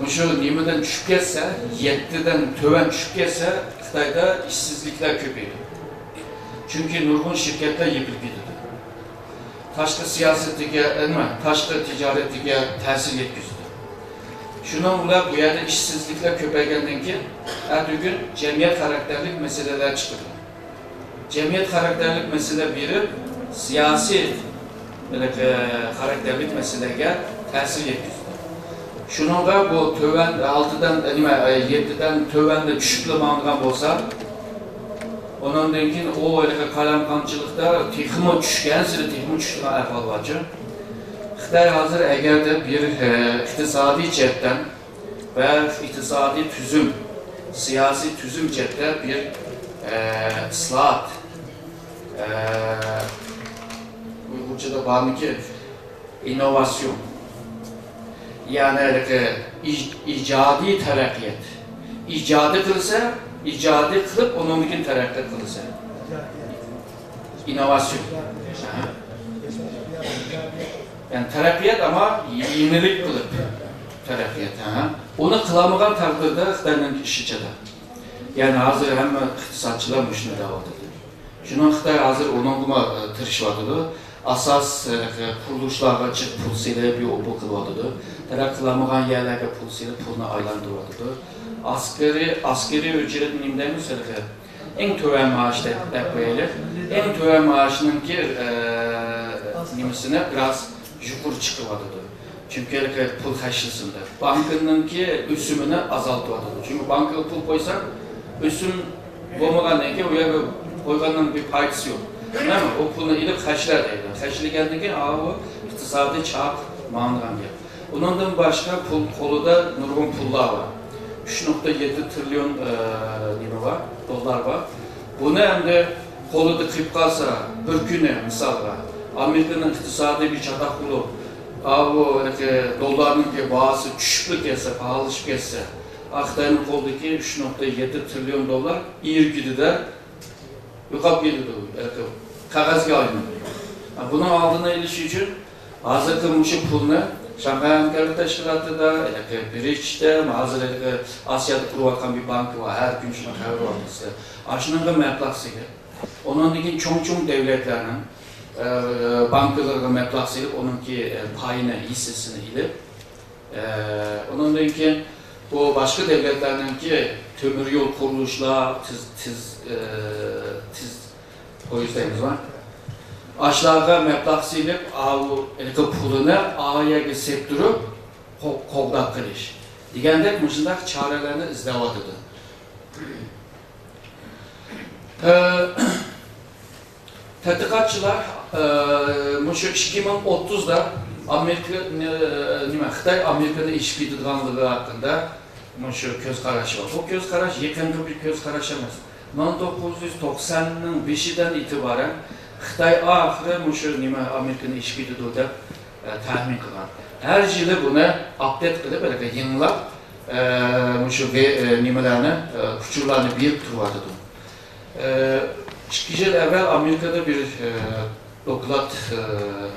مۇشۇ نېمىدىن چۈشۈپ كەتسە، يەتتىدىن تۆۋەن چۈشۈپ كەتسە، خىتايدا ئىشسىزلىكلەر كۆپىيىدۇ. چۈنكى نۇرغۇن شىركەتلەر يېپىلىپ كېتىدۇ. تاشقى سىياسىتىگە، نېمە، تاشقى تىجارىتىگە تەسىر يەتكۈزىدۇ. شۇنىڭ بىلەن بۇ يەردە ئىشسىزلىكلەر كۆپەيگەندىن كېيىن، ئەتىگۈن جەمئىيەت خاراكتېرلىك مەسىلىلەر چىقىدۇ. جەمئىيەت خاراكتېرلىك مەسىلە بېرىپ، سىياسىي، بولۇپ، خاراكتېرلىك مەسىلىگە تەسىر يەتكۈزىدۇ. شۇنىڭغا بۇ تۆۋەن ئالتىدىن، نېمە، يەتتىدىن تۆۋەندە چۈشۈپلا ماڭىدىغان بولسا، ئۇنىڭدىن كېيىن ئۇ ھېلىقى قالايمىقانچىلىقتا تېخىمۇ چۈشكەنسېرى تېخىمۇ چۈشىدىغان ئەھۋال بارچۇ. خىتاي ھازىر ئەگەردە بىر، ئە، ئىقتىسادىي جەھەتتىن ۋە ئىقتىسادىي تۈزۈم، سىياسىي تۈزۈم جەھەتتە بىر، ئە، ئىسلاھات، ئە، ئۇيغۇرچىدا بارمىكىن؟ ئىننوۋاتسىيون. يەنى ھېلىقى ئىج-، ئىجادىي تەرەققىيات. ئىجادىي قىلسا، ئىجادىي قىلىپ، ئۇنىڭدىن كېيىن تەرەققىي قىلسا. ئىننوۋاتسىيون. ھە. يەنى تەرەققىيات، ئەمما يېڭىلىك قىلىپ تەرەققىيات. ھە. ئۇنى قىلالمىغان تەقدىردە خىتاينىڭ ئىشى چاتاق. يەنى ھازىر ھەممە ئىقتىسادچىلار مۇشۇنى دەۋاتىدۇ. شۇنىڭ خىتاي ھازىر ئۇنىڭغىمۇ، ئە، تىرىشىۋاتىدۇ. ئاساس، ئە، قۇرۇلۇشلارغا جىق پۇل سېلىپ، يو-، بۇ قىلىۋاتىدۇ. تەرەققىي قىلالمىغان يەرلەرگە پۇل سېلىپ، پۇلنى ئايلاندۇرۇۋاتىدۇ. ئاسكىرىي، ئاسكىرىي ئۈجرەت نېمە دەيمىز ھېلىقى؟ ئەڭ تۆۋەن مائاش دەپ، دەپ قويايلى. ئەڭ تۆۋەن مائاشنىڭكى، ئە، نېمىسىنى بىراز يۇقىرى چىقىرىۋاتىدۇ. چۈنكى ھېلىقى پۇل خەجلىسۇن دەپ. بانكىنىڭكى ئۆسۈمىنى ئازالتىۋاتىدۇ. چۈنكى بانكىغا پۇل قويساڭ، ئۆسۈم بولمىغاندىن كېيىن ئۇ يەرگە قويغاننىڭ بىر پايدىسى يوق. مانا ئۇ پۇلنى ئېلىپ خەجلە دەيدۇ. خەجلىگەندىن كېيىن، ئاۋۇ ئىقتىسادىي چاق ماڭىدىغان گەپ. ئۇنىڭدىن باشقا پۇل، قولىدا نۇرغۇن پۇللار بار. ئۈچ نۇقتا يەتتە تىرىليون، ئە، نېمە بار؟ دوللار بار. بۇنى ئەمدى قولىدا قېلىپ قالسا، بىر كۈنى مىسالغا، ئامېرىكىنىڭ ئىقتىسادى بىر چاتاق بولۇپ، ئاۋۇ ھېلىقى دوللارنىڭكى باھاسى چۈشۈپلا كەتسە، پاھالىشىپ كەتسە، ئا، خىتاينىڭ قولىدىكى ئۈچ نۇقتا يەتتە تىرىليون دوللار ئېرىگىدە يوقاپ كېتىدۇ، ھېلىقى قەغەزگە ئايلىنىدۇ. ئا، بۇنىڭ ئالدىنى ئېلىش ئۈچۈن ھازىرقى مۇشۇ پۇلنى شاڭخەي ھەمكارلىق تەشكىلاتىدا، ھېلىقى برىجتە، ھازىر ھېلىقى ئاسىيادا قۇرۇۋاتقان بىر بانكا بار، ھەر كۈن شۇنىڭ خەۋىرى بار بىزدە. ئاشۇنىڭغا مەبلەغ سېلىپ، ئۇنىڭدىن كېيىن چوڭ-چوڭ دۆلەتلەرنىڭ، ئە، بانكىلىرىغا مەبلەغ سېلىپ، ئۇنىڭكى، ئە، پايىنى، ھىسسىسىنى ئېلىپ، ئە، ئۇنىڭدىن كېيىن بۇ باشقا دۆلەتلەرنىڭكى تۆمۈر يول قۇرۇلۇشلار، تېز، تېز، ئە، تېز پويىز دەيمىزما؟ ئاشۇلارغا مەبلەغ سېلىپ، ئاۋۇ ھېلىقى پۇلىنى ئا يەرگە سېپتۇرۇپ، قو-، قوغداپ قېلىش دېگەندەك مۇشۇنداق چارىلەرنى ئىزدەۋاتىدۇ. ئە، تەتقىقاتچىلار، ئە، مۇشۇ ئىككى مىڭ ئوتتۇزدا ئامېرىكا، نېمە، خىتاي ئامېرىكىدىن ئېشىپ كېتىدىغانلىقى ھەققىدە مۇشۇ كۆز قاراشى بار. بۇ كۆز قاراش يېقىنقى بىر كۆز قاراش ئەمەس. مىڭ توققۇز يۈز توقساننىڭ بېشىدىن ئېتىبارەن خىتاي ئاخىرى مۇشۇ نېمە ئامېرىكىدىن ئېشىپ كېتىدۇ دەپ، ئە، تەخمىن قىلغان. ھەر يىلى بۇنى ئاپدېت قىلىپ، ھېلىقى يېڭىلاپ، ئە، مۇشۇ ۋې-، ئە، نېمىلەرنى، ئە، ئۇچۇرلارنى بېرىپ تۇرۇۋاتىدۇ. ئە، ئىككى يىل ئەۋۋەل ئامېرىكىدا بىر، ئە، دوكلات، ئە،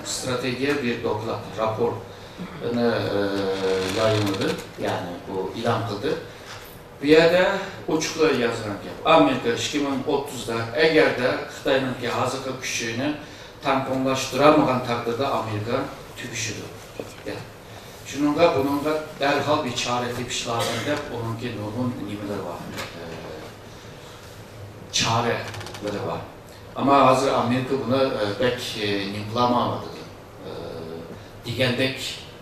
ستراتېگىيە بىر دوكلات، راپورتنى، ئە، يايىنلىدى، يەنى بۇ ئېلان قىلدى. بۇ يەردە ئوچۇقلا يازغان گەپ، ئامېرىكا ئىككى مىڭ ئوتتۇزدا ئەگەردە خىتاينىڭكى ھازىرقى كۈچىنى تەڭپۇڭلاشتۇرالمىغان تەقدىردە ئامېرىكا تۈگىشىدۇ. شۇنىڭغا، بۇنىڭغا دەرھال بىر چارە تېپىش لازىم دەپ، ئۇنىڭكى نۇرغۇن نېمىلىرى بار، ئە، چارىلىرى بار. ئەمما ھازىر ئامېرىكا بۇنى، ئە، بەك، ئە، نېمىلامايۋاتىدۇ. ئە، دېگەندەك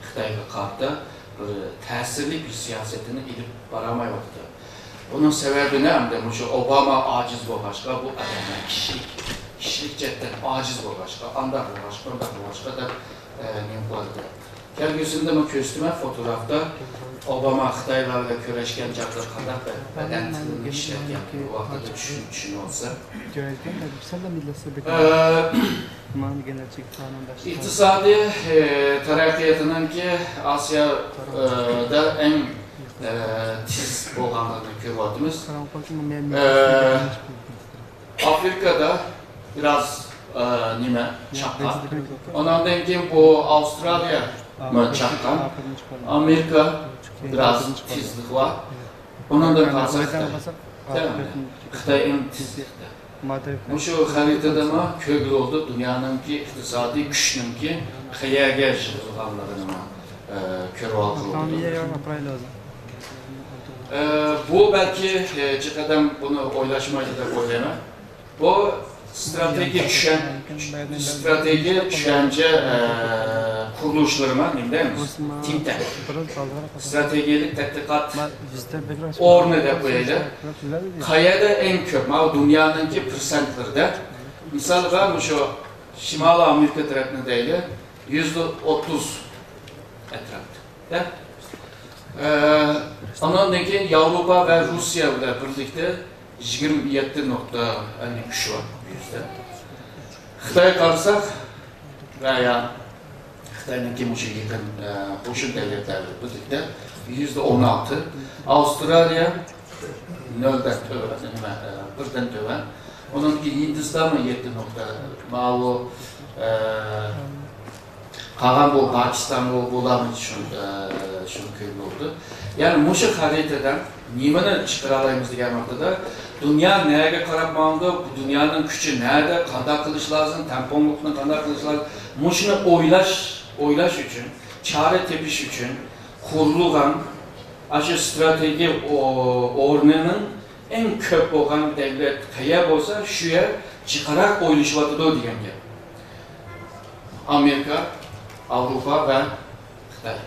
خىتايغا قارىتا بىر تەسىرلىك بىر سىياسىتىنى ئېلىپ بارالمايۋاتىدۇ. بۇنىڭ سەۋەبىنى ئەمدى مۇشۇ ئوباما ئاجىز بولغاچقا، بۇ ئادەملەر كىشىلىك، كىشىلىك جەھەتتىن ئاجىز بولغاچقا، ئانداق بولغاچقا، ئۇنداق بولغاچقا دەپ، ئە، نېمە قىلىۋاتىدۇ. كەلگۈسىدە مەن كۆرسىتىمەن فوتوگرافتا، ئوباما خىتايلار بىلەن كۆرۈشكەن چاغدا قانداق بەدەن تىلىنى ئىشلەتكەن، بۇ ھەققىدە چۈشىنىپ، چۈشىنىۋالسا. ئە، ئىقتىسادىي، ئە، تەرەققىياتىنىڭكى ئاسىيادا ئەڭ، ئە، تېز بولغانلىقىنى كۆرۈۋاتىمىز. ئە، ئافرىكادا بىراز، ئە، نېمە، چاققان. ئۇنىڭدىن كېيىن بۇ ئاۋسترالىيە چاققان. ئامېرىكا بىراز تېزلىك بار. ئۇنىڭدىن قالسا خىتاي. خىتاي ئەڭ تېزلىكتە. مۇشۇ خەرىتىدىمۇ كۆرگىلى بولىدۇ، دۇنيانىڭكى ئىقتىسادىي كۈچنىڭكى قەيەرگە يىغىلغانلىقىنىمۇ، ئە، كۆرۈۋالغىلى بولىدۇ. ئە، بۇ بەلكى، ئە، جىق ئادەم بۇنى ئويلاشمايدۇ دەپ ئويلايمەن. بۇ ستراتېگىيە چۈشەن-، ستراتېگىيە چۈشەنچە، ئە، قۇرۇلۇشلىرىما نېمە دەيمىز؟ تىنتەك. ئىستراتېگىيەلىك تەتقىقات ئورنى دەپ قويايلى. قەيەردە ئەڭ كۆپ؟ ماۋۇ دۇنيانىڭكى پىرسەنتلىرىدە. مىسالغا، مۇشۇ شىمالىي ئامېرىكا تەرەپنى دەيلى، يۈزدە ئوتتۇز ئەتراپتا. ئاندىن كېيىن ياۋروپا ۋە روسىيە بىلەن بىرلىكتە يىگىرمە يەتتە نۇقتا ئۈچ بار يۈزدە. خىتاي قارىساق، ۋە يا خىتاينىڭكى مۇشۇ يېقىن، ئە، قوشنا دۆلەتلەر بىلەن بىرلىكتە يۈزدە ئون ئالتە، ئاۋسترالىيە نۆلدىن تۆۋەن، نېمە، ئە، بىردىن تۆۋەن. ئۇنىڭ كېيىن ھىندىستانمۇ يەتتە نۇقتا، ماۋۇ، ئە، قالغان بۇ پاكىستانمۇ بۇلارمۇ شۇ، ئە، شۇنى كۆرۈپ بولىدۇ. يەنى مۇشۇ خەرىتىدە نېمىنى چىقىرالايمىز دېگەن ۋاقتىدا، دۇنيا نەگە قاراپ ماڭىدۇ، بۇ دۇنيانىڭ كۈچى نەدە، قانداق قىلىش لازىم، تەڭپۇڭلۇقنى قانداق قىلىش لازىم، مۇشۇنى ئويلاش، ئويلاش ئۈچۈن، چارە تېپىش ئۈچۈن قۇرۇلغان ئاشۇ ئىستراتېگىيە ئو-، ئورنىنىڭ ئەڭ كۆپ بولغان دۆلەت قەيەر بولسا، شۇ يەر جىقراق ئويلىشىۋاتىدۇ دېگەن گەپ. ئامېرىكا، ئاۋروپا ۋە خىتاي.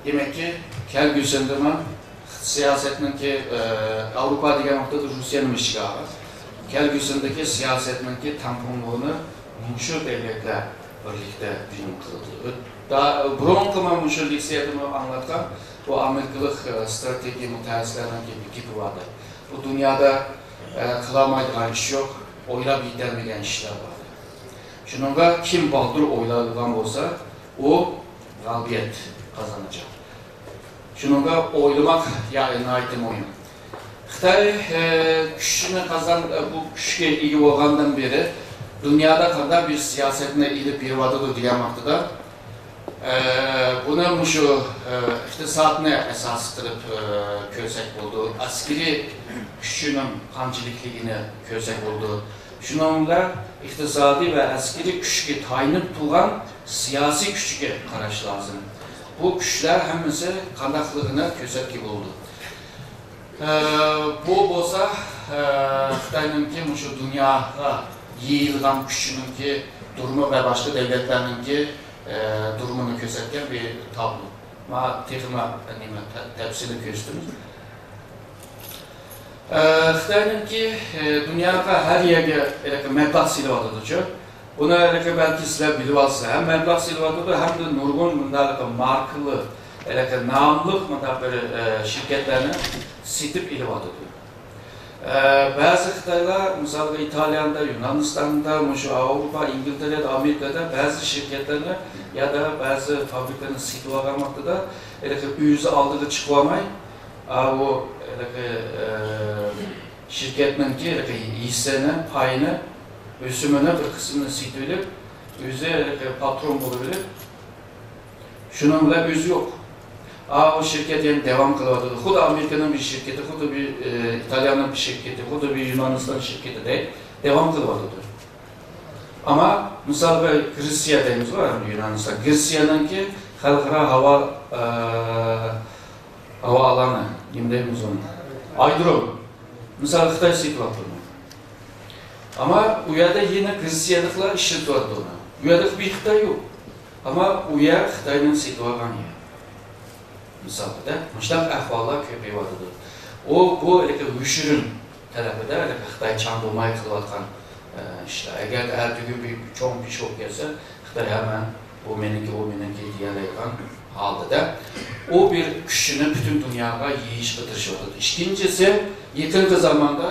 دېمەككى، كەلگۈسىدىمۇ سىياسەتنىڭكى، ئە، ئاۋروپا دېگەن ۋاقىتتا روسىيەنىمۇ ئىچىگە ئالغان. كەلگۈسىدىكى سىياسەتنىڭكى تەڭپۇڭلۇقىنى مۇشۇ دۆلەتلەر بىرلىكتە بىلىم قىلىدۇ. دا-، بۇرۇنقى مەن مۇشۇ لېكسىيەدىمۇ ئاڭلاتقان بۇ ئامېرىكىلىق، ئە، ئىستراتېگىيە مۇتەخەسسىسلەرنىڭكى بىر گېپى بار ئىدى. بۇ دۇنيادا، ئە، قىلالمايدىغان ئىش يوق، ئويلاپ يېتەلمىگەن ئىشلار بار. شۇنىڭغا كىم بالدۇر ئويلايدىغان بولسا، ئۇ غالىبىيەت قازىنىدۇ. شۇنىڭغا ئويلىماق يا ناھايىتى مۇھىم. خىتاي، ئە، كۈچنى قازان-، ئە، بۇ كۈچكە ئىگە بولغاندىن بېرى دۇنيادا قانداق بىر سىياسەتنى ئېلىپ بېرىۋاتىدۇ دېگەن ۋاقتىدا، ئە، بۇنى مۇشۇ، ئە، ئىقتىسادنى ئاساس قىلىپ، ئە، كۆرسەك بولىدۇ. ئەسكىرىي كۈچىنىڭ قانچىلىكلىكىنى كۆرسەك بولىدۇ. شۇنىڭ بىلەن ئىقتىسادىي ۋە ئەسكىرىي كۈچكە تايىنىپ تۇرغان سىياسىي كۈچكە قاراش لازىم. بۇ كۈچلەر ھەممىسى قانداقلىقىنى كۆرسەتكىلى بولىدۇ. ئە، بۇ بولسا، ئە، خىتاينىڭكى مۇشۇ دۇنياغا يېيىلغان كۈچىنىڭكى دۇرۇمى ۋە باشقا دۆلەتلەرنىڭكى، ئە، دۇرۇمىنى كۆرسەتكەن بىر تابلو. ما تېخىمۇ نېمە تە-، تەپسىلىي كۆرسىتىمىز. ئە، خىتاينىڭكى، ئە، دۇنياغا ھەر يەرگە ھېلىقى مەبلەغ سېلىۋاتىدۇچۇ. بۇنى ھېلىقى بەلكى سىلەر بىلىۋالىسىلەر. ھەم مەبلەغ سېلىۋاتىدۇ، ھەمدە نۇرغۇن مۇنداق ماركىلىق، ھېلىقى ناملىق مۇنداق بىر، ئە، شىركەتلەرنى سېتىپ ئېلىۋاتىدۇ. ئە، بەزى خىتايلار، مىسالغا، ئىتالىيەدە، يۇنانىستاندا، مۇشۇ ئاۋروپا، ئىنگلىتېرىيەدە، ئامېرىكىدا بەزى شىركەتلەرنى يادا بەزى فابرىكىلارنى سېتىۋالغان ۋاقتىدا، ھېلىقى ئۆزى ئالدىغا چىقىۋالماي، ئاۋۇ ھېلىقى، ئە، شىركەتنىڭكى ھېلىقى ھېسسىنى، پايىنى، ئۆسۈمىنى بىر قىسمىنى سېتىۋېلىپ، ئۆزى ھېلىقى پاترون بولۇۋېلىپ، شۇنىڭ بىلەن ئۆزى يوق. ئاۋۇ شىركەت يەنە داۋام قىلىۋاتىدۇ. خۇددى ئامېرىكىنىڭ بىر شىركىتى، خۇددى بىر، ئە، ئىتالىيەنىڭ بىر شىركىتى، خۇددى بىر يۇنانىستان شىركىتىدەك داۋام قىلىۋاتىدۇ. ئەمما مىسالغا گرېتسىيە دەيمىزغۇ، يۇنانىستان. گرېتسىيەنىڭكى خەلقئارا ھاۋا، ئە، ھاۋا ئالانى، نېمە دەيمىز ئۇنى؟ ئايرودروم. مىسال، خىتاي سېتىۋاپتۇ. ئەمما ئۇ يەردە يەنە گرېتسىيەلىكلەر ئىشلىتىۋاتىدۇ ئۇنى. ئۇ يەردە بىر خىتاي يوق. ئەمما ئۇ يەر خىتاينىڭ سېتىۋالغان يەر. مىسالدا، مۇشۇنداق ئەھۋاللار كۆپىيىۋاتىدۇ. ئۇ، بۇ ھېلىقى ھۆشۈرۈن تەرىپىدە ھېلىقى خىتاي چاڭ بولماي قىلىۋاتقان، ئە، ئىشلار. ئەگەر ئەتىگۈن بىر چوڭ ئىش بولۇپ كەتسە، خىتاي ھەممە بۇ مېنىڭكى، ئۇ مېنىڭكى دېيەلەيدىغان ھالدا، ئۇ بىر كۈچىنى پۈتۈن دۇنياغا يېيىشقا تىرىشىۋاتىدۇ. ئىككىنچىسى، يېقىنقى زاماندا،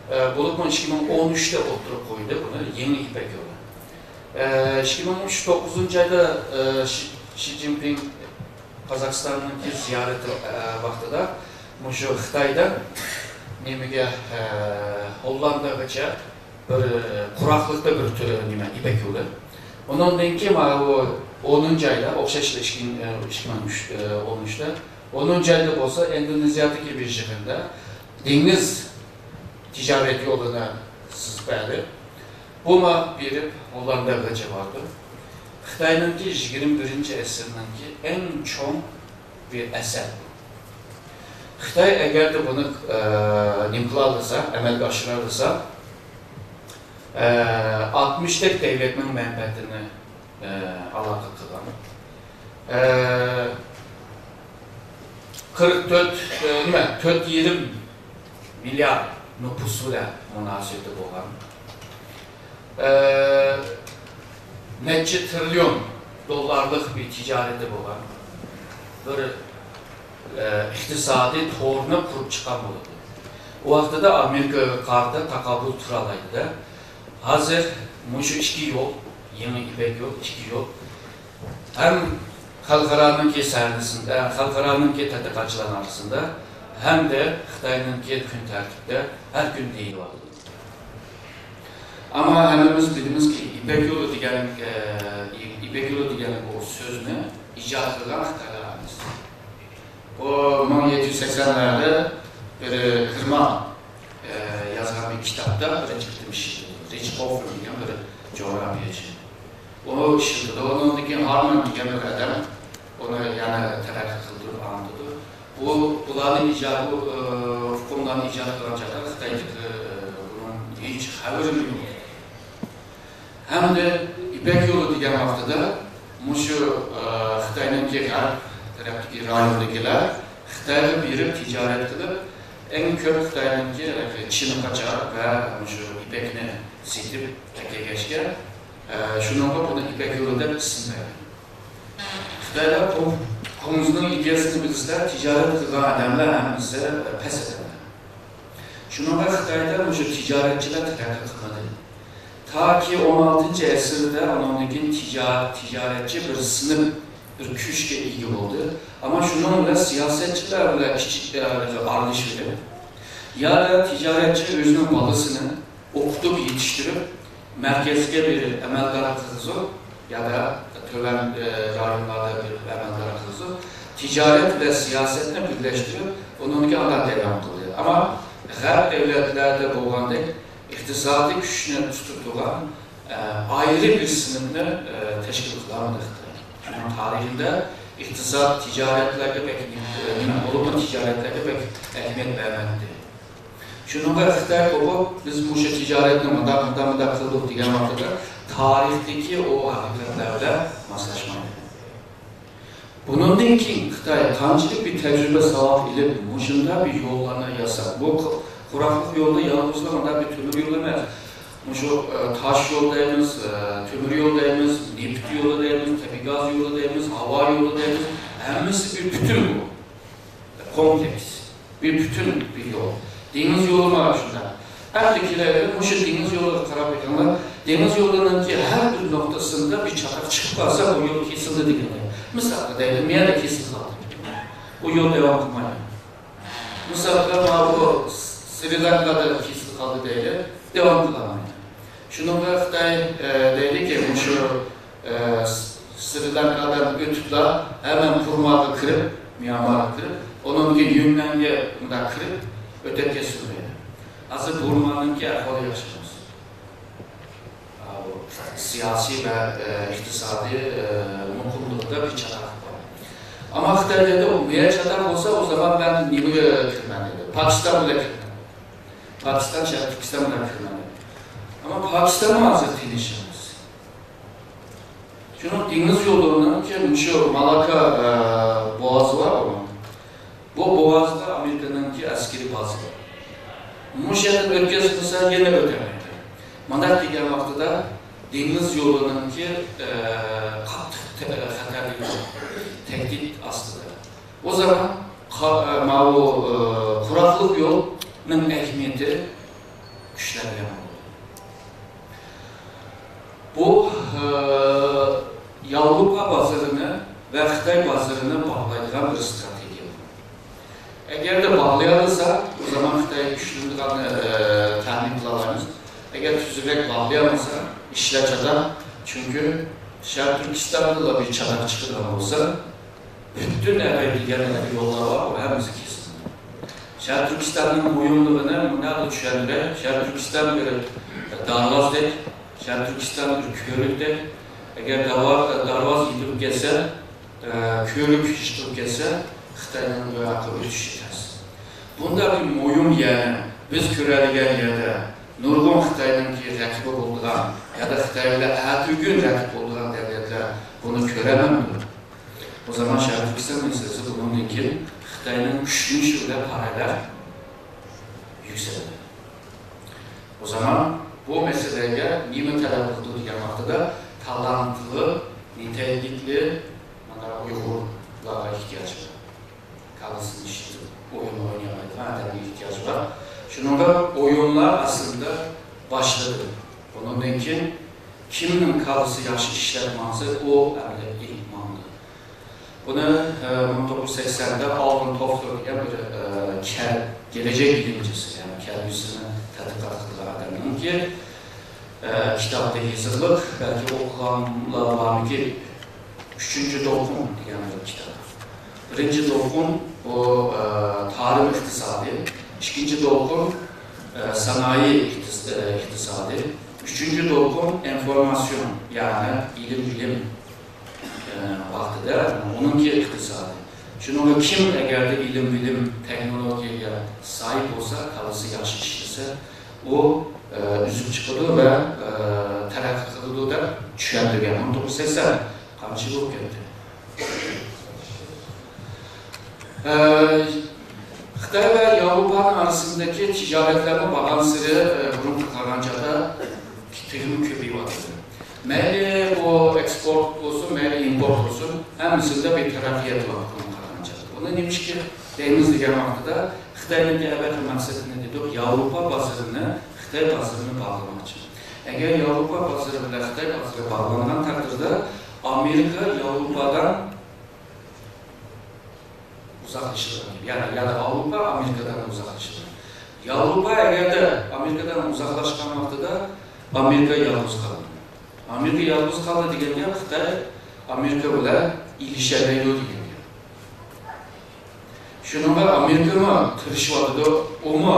ئە، بولۇپمۇ ئىككى مىڭ ئون ئۈچتە ئوتتۇرىغا قويدى بۇنى، يېڭى يىپەك يولى. ئە، ئىككى مىڭ ئون ئۈچ توققۇزىنچى ئايدا، ئە، شى، شى جىنپىڭ قازاقىستاننىڭكى زىيارىتى، ئە، ۋاقتىدا مۇشۇ خىتايدا نېمىگە، ئە، ھوللانداغىچە بىر، ئە، قۇراقلىقتا بىر تۈر، نېمە، يىپەك يولى. ئۇنىڭدىن كېيىن مانا بۇ ئونىنچى ئايدا، ئوخشاشلا ئىككى، ئە، ئىككى مىڭ ئون ئۈچتە، ئونىنچى ئايدا بولسا ئىندونېزىيەدىكى بېيجىڭدا دېڭىز تىجارەت يولىنى سىزىپ بەردى. بۇمۇ بېرىپ ھوللانداغىچە باردى. خىتاينىڭكى يىگىرمە بىرىنچى ئەسىرنىڭكى ئەڭ چوڭ بىر ئەسەر. خىتاي ئەگەردە بۇنى، ئە، نېمە قىلالىسا، ئەمەلگە ئاشۇرالىسا، ئە، ئاتمىشتەك دەۋلەتنىڭ مەنپەئەتىنى ئالاقە قىلغان. قىرىق تۆت، نېمە، تۆت يېرىم مىليارد نوپۇس بىلەن مۇناسىۋىتى بولغان. نەچچە تىرىليون دوللارلىق بىر تىجارىتى بولغان بىر ئىقتىسادىي تورنى قۇرۇپ چىققان بولىدۇ. ئۇ ۋاقتىدا ئامېرىكىغا قارىتا تاقابىل تۇرالايدۇ-دە. ھازىر مۇشۇ ئىككى يول، يېڭى يىپەك يول، ئىككى يول ھەم خەلقئارانىڭكى سەھنىسىندە، خەلقئارانىڭكى تەتقىقاتچىلارنىڭ ئارىسىدا، ھەمدە خىتاينىڭكى كۈن تەرتىپىدە ھەر كۈنى دېيىلىۋاتىدۇ. ئەمما ھەممىمىز بىلىمىزكى، يىپەك يولى دېگەن، ئە، يىپەك يولى دېگەن بۇ سۆزنى ئىجاد قىلغان خىتايلار ئەمەس. ئۇ مىڭ يەتتە يۈز سەكسەنلەردە بىر گېرمان، ئە، يازغان بىر كىتابتا بىرىنچى قېتىم ئىشلىتىلدى. رىچ خوفېر دېگەن بىر جۇغراپىيەچى. ئۇ ئىشلىتىدۇ. ئۇنىڭدىن كېيىن ھارمان دېگەن بىر ئادەم ئۇنى يەنە تەرەققىي قىلدۇرۇپ ئاڭلىتىدۇ. بۇ، بۇلارنى ئىجاد، بۇ، ئۇ، ئۇقۇملارنى ئىجاد قىلغان چاغدا خىتايدىكى، ئۇ، بۇنىڭ ھېچ خەۋىرىمۇ يوق. ھەمدە يىپەك يولى دېگەن ۋاقتىدا مۇشۇ، ئۇ، خىتاينىڭكى غەرب تەرەپتىكى رايوندىكىلەر خىتايغا بېرىپ تىجارەت قىلىپ، ئەڭ كۆپ خىتاينىڭكى چىنە قاچا ۋە مۇشۇ يىپەكنى سېتىپ ئەكەلگەچكە، ئە، شۇنىڭغا بۇنى يىپەك يولى دەپ ئىسىم بەرگەن. خىتايلار قۇ-، قۇڭزىنىڭ ئىدىيەسىنى بىلسىلەر، تىجارەت قىلغان ئادەملەر ھەممىسى، ئە، پەس ئادەملەر. شۇنىڭغا خىتايدا مۇشۇ تىجارەتچىلەر تەرەققىي قىلمىدى. تاكى ئون ئالتىنچى ئەسىردە ئۇنىڭدىن كېيىن تىجا-، تىجارەتچى بىر سىنىپ، بىر كۈچكە ئىگە بولدى. ئەمما شۇنىڭ بىلەن سىياسەتچىلەر بىلەن كىچىك، ئە، ئارىلىشىۋېلىپ، يا تىجارەتچى ئۆزىنىڭ بالىسىنى ئوقۇتۇپ يېتىشتۈرۈپ، مەركەزگە بېرىپ ئەمەلدار قىلغۇزۇپ، يا تۆۋەن، ئە، رايونلاردا بېرىپ ئەمەلدار قىلغۇزۇپ، تىجارەت ۋە سىياسەتنى بىرلەشتۈرۈپ، ئۇنىڭدىن كېيىن ئاندىن داۋام قىلدى. ئەمما غەرب دۆلەتلەردە بولغاندەك ئىقتىسادىي كۈچنى تۇتۇپ تۇرغان، ئە، ئايرى بىر سىنىپنى، ئە، تەشكىل قىلالمىدى خىتاي. شۇنىڭ تارىخىدا ئىقتىساد، تىجارەتلەرگە بەك، ئە، نېمە، بولۇپمۇ تىجارەتلەرگە بەك ئەھمىيەت بەرمەيتتى. شۇنىڭغا خىتاي قوپۇپ، بىز مۇشۇ تىجارەتنى مۇنداق، مۇنداق، مۇنداق قىلدۇق دېگەن ۋاقتىدا، تارىختىكى ئۇ ھەقىقەتلەر بىلەن ماسلاشمايدۇ. بۇنىڭدىن كېيىن خىتاي قانچىلىك بىر تەجرىبە ساۋاق ئېلىپ، مۇشۇنداق بىر يوللارنى ياساپ، بۇ قۇ-، قۇراقلىق يولدا يالغۇزلا مۇنداق بىر تۆمۈر يول ئەمەس. مۇشۇ، ئە، تاش يول دەيمىز، ئە، تۆمۈر يول دەيمىز، نېفىت يولى دەيمىز، تەبىئىي گاز يولى دەيمىز، ھاۋا يولى دەيمىز، ھەممىسى بىر پۈتۈن بۇ. كومپلېكس، بىر پۈتۈن بىر يول. دېڭىز يولىمۇ شۇنداق. ئەمدى كېلەيلى، مۇشۇ دېڭىز يولىغا قاراپ بېقىڭلار. دېڭىز يولىنىڭكى ھەر بىر نۇقتىسىدا بىر چاتاق چىقىپ قالسا، بۇ يول كېسىلدى دېگەن گەپ. مىسالغا دەيلى، مەيەردە كېسىلىپ قالدى. بۇ يول داۋام قىلمايدۇ. مىسالغا، ماۋۇ سرى لانكادا كېسىلىپ قالدى دەيلى، داۋام قىلالمايدۇ. شۇنىڭغا خىتاي، ئە، دەيدىكى، مۇشۇ، ئە، سرى لانكادىن ئۆتۈپلا ھەمەن بۇرماغا كىرىپ، ميانمارغا كىرىپ، ئۇنىڭدىن كېيىن يۈننەنگە مۇنداق كىرىپ، ئۆتۈپ كەتسۇن دەيدۇ. ھازىر بۇرمانىڭكى ئەھۋالى ياخشى ئەمەس. ئا، بۇ سىياسىي ۋە، ئە، ئىقتىسادىي، ئە، مۇقىملىقتا بىر چاتاق بار. ئەمما خىتاي دەيدۇ، ئۇ مەيەر چاتاق بولسا، ئۇ زامان مەن نېمىگە كىرىمەن دەيدۇ. پاكىستان بىلەن كىرىمەن. پاكىستان، شەرقىي تۈركىستان بىلەن كىرىمەن دەيدۇ. ئەمما پاكىستانمۇ ھازىر تىنچ ئەمەس. شۇنىڭ دېڭىز يولىنىڭكى مۇشۇ مالاكا، ئە، بوغازى بار ئۇنىڭ. بۇ بوغازدا ئامېرىكىنىڭكى ئەسكىرىي بازىسى بار. مۇشۇ يەردىن ئۆتكۈزمىسە يەنە ئۆتەلمەيدۇ. مۇنداق دېگەن ۋاقتىدا دېڭىز يولىنىڭكى، ئە، قاتتىق تە-، خەتەرلىك، تەھدىت ئاستىدا. ئۇ زامان قا-، ئە، ماۋۇ، ئە، قۇراقلىق يولنىڭ ئەھمىيىتى كۈچلەنگەن بولدى. بۇ، ئە، ياۋروپا بازىرىنى ۋە خىتاي بازىرىنى باغلايدىغان بىر ئىستراتېگىيە. ئەگەردە باغلىيالىسا، ئۇ زامان خىتاي كۈچلىنىدىغاننى، ئە، تەمىن قىلالايمىز. ئەگەر تۈزۈكرەك باغلىيالمىسا، ئىشلار چاتاق. چۈنكى شەرقىي تۈركىستاندىلا بىر چاتاق چىقىدىغان بولسا، پۈتۈن ئەبەدىي دېگەن يوللار بار، ئۇ ھەممىسى كېسىلىدۇ. شەرقىي تۈركىستاننىڭ مۇھىملىقىنى مۇنداقلا چۈشەندۈرەي. شەرقىي تۈركىستان بىر دارۋازدەك، شەرقىي تۈركىستان بىر كۆۋرۈكتەك. ئەگەر داۋا-، دارۋاز يىقىلىپ كەتسە، ئە، كۆۋرۈك يىقىلىپ كەتسە، خىتاينىڭ بۇ ياققا ئۆتۈشى تەس. بۇنداق بىر مۇھىم يەرنى بىز كۆرەلىگەن يەردە نۇرغۇن خىتاينىڭكى رەقىبى بولىدىغان يا خىتاي بىلەن ئەتىگۈن رەقىب بولىدىغان دۆلەتلەر بۇنى كۆرەلمەمدۇ؟ ئۇ زامان شەرقىي تۈركىستان مەسىلىسى بۇنىڭدىن كېيىن خىتاينىڭ كۈچىنىشى بىلەن پاراللېل يۈكسەلدى. ئۇ زامان بۇ مەسىلىگە نېمە تەلەپ قىلىدۇ دېگەن ۋاقتىدا، تالانتلىق، نىتەيلىكلىك مانا ئۇيغۇرلارغا ئېھتىياج بار. كاللىسىنى ئىشلىتىپ، ئويۇن ئوينىيالايدىغان ئادەمگە ئېھتىياج بار. شۇنىڭغا ئويۇنلار ئەسلىدە باشلىدى. ئۇنىڭدىن كېيىن كىمنىڭ كاللىسى ياخشى ئىشلەپ ماڭسا، ئۇ ئەمەلىيەتتە ماڭدى. بۇنى، ئە، مىڭ توققۇز يۈز سەكسەندە ئالۋىن توفلېر دېگەن بىر، ئە، كەل-، كېلەچەك بىلىمچىسى، يەنى كەلگۈسىنى تەتقىقات قىلىدىغان ئادەمنىڭكى، ئە، كىتابىدا يېزىقلىق، بەلكى ئوقۇغانلار بارمىكىن، ئۈچىنچى دولقۇن دېگەن بىر كىتاب. بىرىنچى دولقۇن، بۇ، ئە، تارىم ئىقتىسادى. ئىككىنچى دولقۇن، ئە، سانائىي ئىقتىس-، ئە، ئىقتىسادى. ئۈچىنچى دولقۇن، ئىنفورماتسىيون، يەنى ئىلىم، بىلىم، ئە، ۋاقتىدا ئۇنىڭكى ئىقتىسادى. شۇنىڭغا كىم ئەگەردە ئىلىم، بىلىم، تېخنولوگىيەگە ساھىب بولسا، كاللىسى ياخشى ئىشلىسە، ئۇ، ئە، ئۈزۈپ چىقىدۇ ۋە، ئە، تەرەققىي قىلىدۇ دەپ چۈشەندۈرگەن. مىڭ توققۇز يۈز سەكسەن قانچە يىل بولۇپ كەتتى؟ ئە، خىتاي ۋە ياۋروپانىڭ ئارىسىندىكى تىجارەتلەرمۇ بارغانسېرى، ئە، بۇرۇنقىغا قارىغاندا تېخىمۇ كۆپىيىۋاتىدۇ. مەيلى ئۇ ئېكسپورت بولسۇن، مەيلى ئىمپورت بولسۇن، ھەممىسىدە بىر تەرەققىيات بار بۇرۇنقىغا قارىغاندا. بۇنى نېمىشقا دەيمىز دېگەن ۋاقتىدا، خىتاينىڭكى ئەۋەتكەن مەقسىتىنى دېدۇق، ياۋروپا بازىرىنى خىتاي بازىرىنى باغلىماقچى. ئەگەر ياۋروپا بازىرى بىلەن خىتاي بازىرى باغلانغان تەقدىردە، ئامېرىكا ياۋروپادىن ئۇزاقلىشىدۇ. يەنى، يەنى ئاۋروپا ئامېرىكادىن ئۇزاقلىشىدۇ. ياۋروپا ئەگەردە ئامېرىكادىن ئۇزاقلاشقان ۋاقتىدا ئامېرىكا يالغۇز قالىدۇ. ئامېرىكا يالغۇز قالدى دېگەن گەپ خىتاي ئامېرىكا بىلەن ئېلىشەلەيدۇ دېگەن گەپ. شۇنىڭغا ئامېرىكىمۇ تىرىشىۋاتىدۇ، ئۇمۇ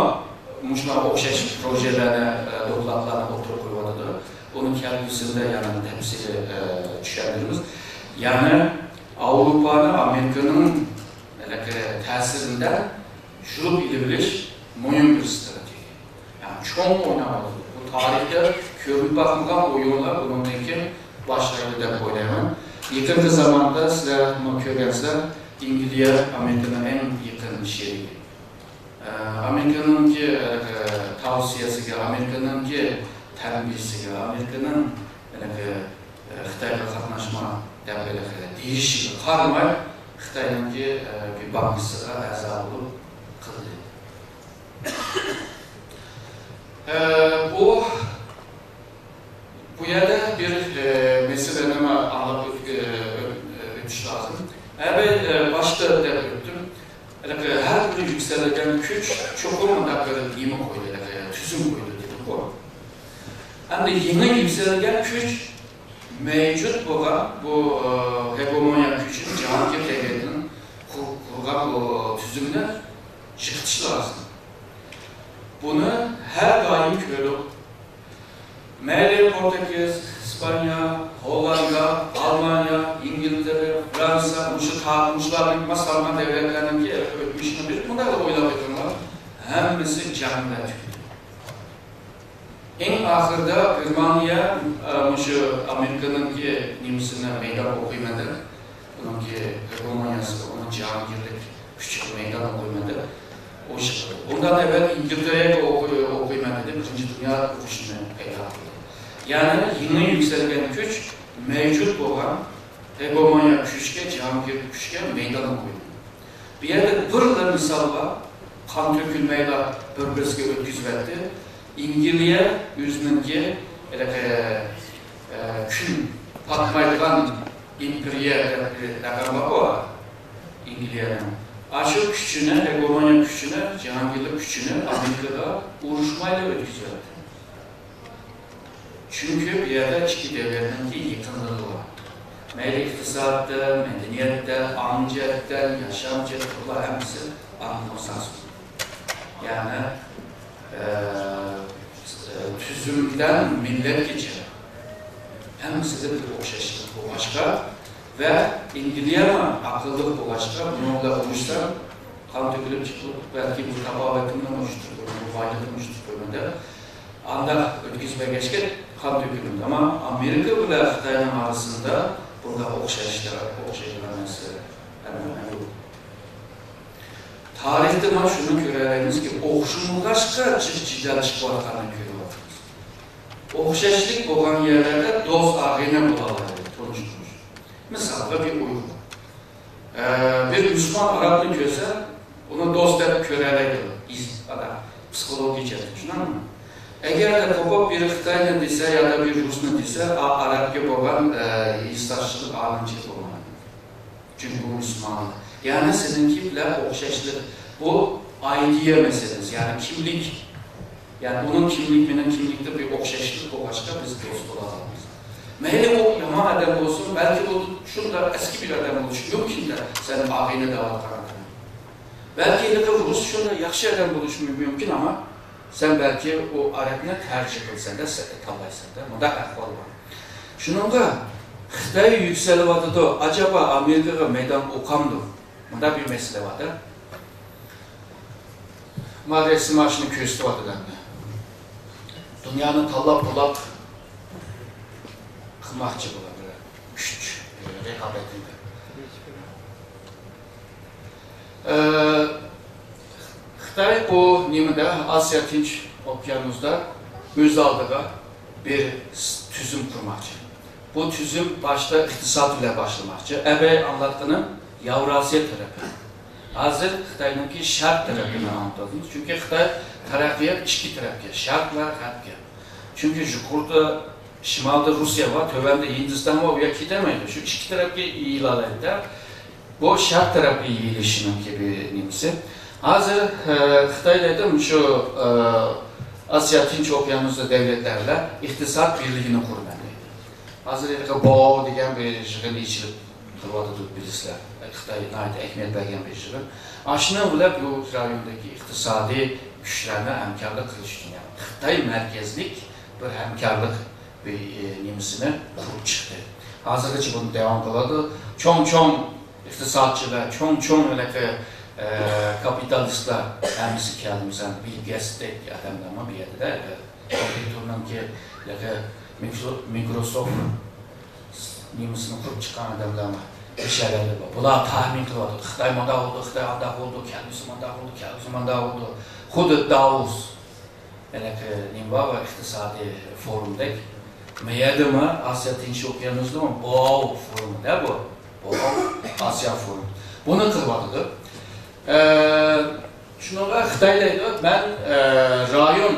مۇشۇنىڭغا ئوخشاش پروژېلەرنى، ئە، دوكلاتلارنى ئوتتۇرىغا قويۇۋاتىدۇ. ئۇنى كەلگۈسىدە يەنە تەپسىلىي، ئە، چۈشەندۈرىمىز. يەنى ئاۋروپانى ئامېرىكىنىڭ ھېلىقى تەسىرىدىن يۇلۇپ ئېلىۋېلىش مۇھىم بىر ئىستراتېگىيە. يەنى چوڭ ئويناۋاتىدۇ. بۇ تارىختا كۆرۈلۈپ باقمىغان ئويۇنلار بۇنىڭدىن كېيىن باشلايدۇ دەپ ئويلايمەن. يېقىنقى زاماندا سىلەرمۇ كۆرگەنسىلەر، ئەنگلىيە ئامېرىكىنىڭ ئەڭ يېقىن شېرىكى. ئە، ئامېرىكىنىڭكى، ئە، تاۋسىيەسىگە، ئامېرىكىنىڭكى تەنبىھىسىگە، ئامېرىكىنىڭ، ئە، خىتايغا قاتناشما دەپ دېيىشىگە قارىماي، خىتاينىڭكى، ئە، بانكىسىغا ئەزا بولۇپ قىلدى. ئە، بۇ بۇ يەردە بىر، ئە، مەسىلىنى ئاڭلاپ ئۆت-، ئە، ئۆت-، ئۆتۈش لازىم. ھە، مەن، ئە، باشتا دەپ ئۆتتۈم. ھېلىقى ھەر بىر يۈكسەلگەن كۈچ چوقۇم مۇنداق بىر نېمە قويىدۇ، ھېلىقى تۈزۈم قويىدۇ دېدۇققۇ. ئەمدى يېڭى يۈكسەلگەن كۈچ مەۋجۇت بولغان بۇ، ئە، ھېگېمونىيە كۈچىنى جاھانگىر دەۋرىنىڭ قۇر-، قۇرغان بۇ تۈزۈمنى يىقىتىش لازىم. بۇنى ھەر دائىم كۆردۇق. مەيلى پورتۇگىز، ئىسپانىيە، ھوللاندىيە، ئالمانىيە، ئىنگلىتېررا، فرانسىيە، مۇشۇ تا-، مۇشۇلارنىڭ ماس سالغان دۆلەتلەرنىڭكى ئۆتمۈشىنى بىر مۇنداق ئويلاپ بېقىڭلار، ھەممىسى جەڭ بىلەن تۈگىدى. ئەڭ ئاخىرىدا گېرمانىيە، ئە، مۇشۇ ئامېرىكىنىڭكى نېمىسىنى مەيدان ئوقۇيمەن دەپ، ئۇنىڭكى ھېگېمونىيەسىگە، ئۇنىڭ جاھانگىرلىك كۈچىگە مەيدان ئوقۇيمەن دەپ ئۇ چىقىدۇ. ئۇنداق ئەۋەل ئىنگلىتېررەگە ئوقۇي-، ئوقۇيمەن دېدى، بىرىنچى دۇنيا ئۇرۇشىنى پەيدا قىلدى. يەنى يېڭى يۈكسەلگەن كۈچ مەۋجۇت بولغان ھېگېمونىيە كۈچكە، جاھانگىر كۈچكە مەيدان ئوقۇيدۇ. بۇ يەردە بىرلا مىسال بار، قان تۆكۈلمەيلا بىر-بىرسىگە ئۆتكۈزۈۋەتتى. ئەنگلىيە ئۆزىنىڭكى ھېلىقى، ئە، كۈن پاتمايدىغان ئىمپېرىيە دەپ بىر لەقەم بارغۇ ئەنگلىيەنىڭ. ئاشۇ كۈچىنى، ھېگېمونىيە كۈچىنى، جاھانگىرلىك كۈچىنى ئامېرىكىغا ئۇرۇشمايلا ئۆتكۈزۈۋەتتى. چۈنكى بۇ يەردە ئىككى دۆلەتنىڭكى يېقىنلىقى بار. مەيلى ئىقتىسادتا، مەدەنىيەتتە، ئاڭ جەھەتتە، ياشام جەھەتتە، بۇلار ھەممىسى ئانگلوساكسون. يەنى، ئە، تۈزۈمدىن مىللەتكىچە ھەممىسىدە بىر ئوخشاشلىق بولغاچقا ۋە ئەنگلىيەمۇ ئەقىللىق بولغاچقا، بۇنىڭ بىلەن ئۇرۇشسام، قان تۆكۈلۈپ چىقىپ، بەلكى بۇ تاپاۋىتىمنى يۇتۇپ قويىمەن، بۇ بايلىقىمنى يۇتۇپ قويىمەن دەپ، ئانداق ئۆتكۈزۈپ بەرگەچكە قان تۆكۈلمىدى. ئەمما ئامېرىكا بىلەن خىتاينىڭ ئارىسىدا بۇندا ئوخشاش، ئوخشايدىغان نەرسىلەر ھەممە يوق. تارىختا مانا شۇنى كۆرەلەيمىزكى، ئوخشىمىغاچقا جىق جېدەل چىقىۋاتقاننى كۆرۈۋاتىمىز. ئوخشاشلىق بولغان يەرلەردە دوست، ئاغىنە بولالايدۇ، تونۇش تونۇش. مىسالغا بىر ئۇيغۇر. ئە، بىر مۇسۇلمان ئارابنى كۆرسە، ئۇنى دوست دەپ كۆرەلەيدۇ. ئىز-، ئانا، پسىخولوگىيە جەھەتتىن، چۈشىنەمدۇ؟ ئەگەردە قوپۇپ بىر خىتاينى دېسە يادا بىر رۇسنى دېسە، ئا-، ئارابكە بولغان، ئە، ھېسداشلىق ئانچە بولمايدۇ. چۈنكى بۇ مۇسۇلمانلار. يەنى سېنىڭكى بىلەن ئوخشاشلىق. بۇ ئايدېيە مەسىلىسى، يەنى كىملىك. يەنى ئۇنىڭ كىملىك، مېنىڭ كىملىكتە بىر ئوخشاشلىق بولغاچقا بىز دوست بولالايمىز. مەيلى ئۇ يامان ئادەم بولسۇن، بەلكى ئۇ شۇنداق ئەسكى بىر ئادەم بولۇشى مۇمكىن-دە، سەن ئاغىنە دەۋاتقان ئادەم. بەلكى ھېلىقى رۇس شۇنداق ياخشى ئادەم بولۇشى مۇمكىن، ئەمما سەن بەلكى ئۇ ئەرەبنى تەرجىھ قىلىسەن-دە، سە-، تاللايسەن-دە. مۇنداق ئەھۋال بار. شۇنىڭغا خىتاي يۈكسىلىۋاتىدۇ، ئاجابا ئامېرىكىغا مەيدان ئوقامدۇ؟ مۇنداق بىر مەسىلە بار-دە. مانا رەسىم ئاشۇنى كۆرسىتىۋاتىدۇ ئەمدى. دۇنيانى تاللاپ بۇلاپ قىلماقچى بۇلار بىر كۈچ، ئە، رىقابەتنى. ئە، خىتاي بۇ نېمىدە، ئاسىيا تىنچ ئوكيانۇسدا ئۆز ئالدىغا بىر س-، تۈزۈم قۇرماقچى. بۇ تۈزۈم باشتا ئىقتىساد بىلەن باشلىماقچى. ئەبەي ئاڭلاتقىنىم ياۋراسىيە تەرەپى. ھازىر خىتاينىڭكى شەرق تەرىپىنى ئاڭلىتىۋاتىمىز. چۈنكى خىتاي تەرەققىيات ئىككى تەرەپكە، شەرق ۋە غەربكە. چۈنكى يۇقىرىدا شىمالدا روسىيە بار، تۆۋەندە ھىندىستان بار، ئۇ يەرگە كېتەلمەيدۇ. شۇ ئىككى تەرەپكە يېيىلالايدۇ-دە. بۇ شەرق تەرەپكە يېيىلىشىنىڭكى بىر نېمىسى. ھازىر، ئە، خىتاي دەيدۇ، شۇ، ئە، ئاسىيا تىنچ ئوكيانۇسى دۆلەتلەر بىلەن ئىقتىساد بىرلىكىنى قۇرىمەن دەيدۇ. ھازىر ھېلىقى باۋ دېگەن بىر يىغىن ئېچىلىپ تۇرۇۋاتىدۇ، بىلىسىلەر. خىتاي ناھايىتى ئەھمىيەت بەرگەن بىر يىغىن. ئاشۇنىڭ بىلەن بۇ رايوندىكى ئىقتىسادىي كۈچلەرنى ھەمكارلىق قىلىش ئۈچۈن، يەنى خىتاي مەركەزلىك بىر ھەمكارلىق بىر، ئى، نېمىسىنى قۇرۇپ چىقتى. ھازىرغىچە بۇنى داۋام قىلىدۇ. چوڭ-چوڭ ئىقتىسادچىلار، چوڭ-چوڭ ھېلىقى، ئە، كاپىتالىستلار ھەممىسى كەلدى. مىسالەن، بىل گېتستەك ئادەملەرمۇ بۇ يەردە، كومپيۇتېرنىڭكى ھېلىقى مىكرو-، مىكروسوفت نېمىسىنى قۇرۇپ چىققان ئادەملەرمۇ بىر شەھەردە بار. بۇلار تەخمىن قىلىۋاتىدۇ. خىتاي مانداق بولىدۇ، خىتاي ئانداق بولىدۇ، كەلگۈسى مانداق بولىدۇ، كەلگۈسى مانداق بولىدۇ. خۇددى داۋوس ھېلىقى نېمە بار، ئىقتىسادىي فورۇمدەك. مۇ يەردىمۇ ئاسىيا تىنچ ئوكيانۇسىدىمۇ باۋ فورۇمى-دە بۇ. باۋ ئاسىيا فورۇم. بۇنى قىلىۋاتىدۇ. ئە، شۇنىڭغا خىتاي دەيدۇ، مەن، ئە، رايون،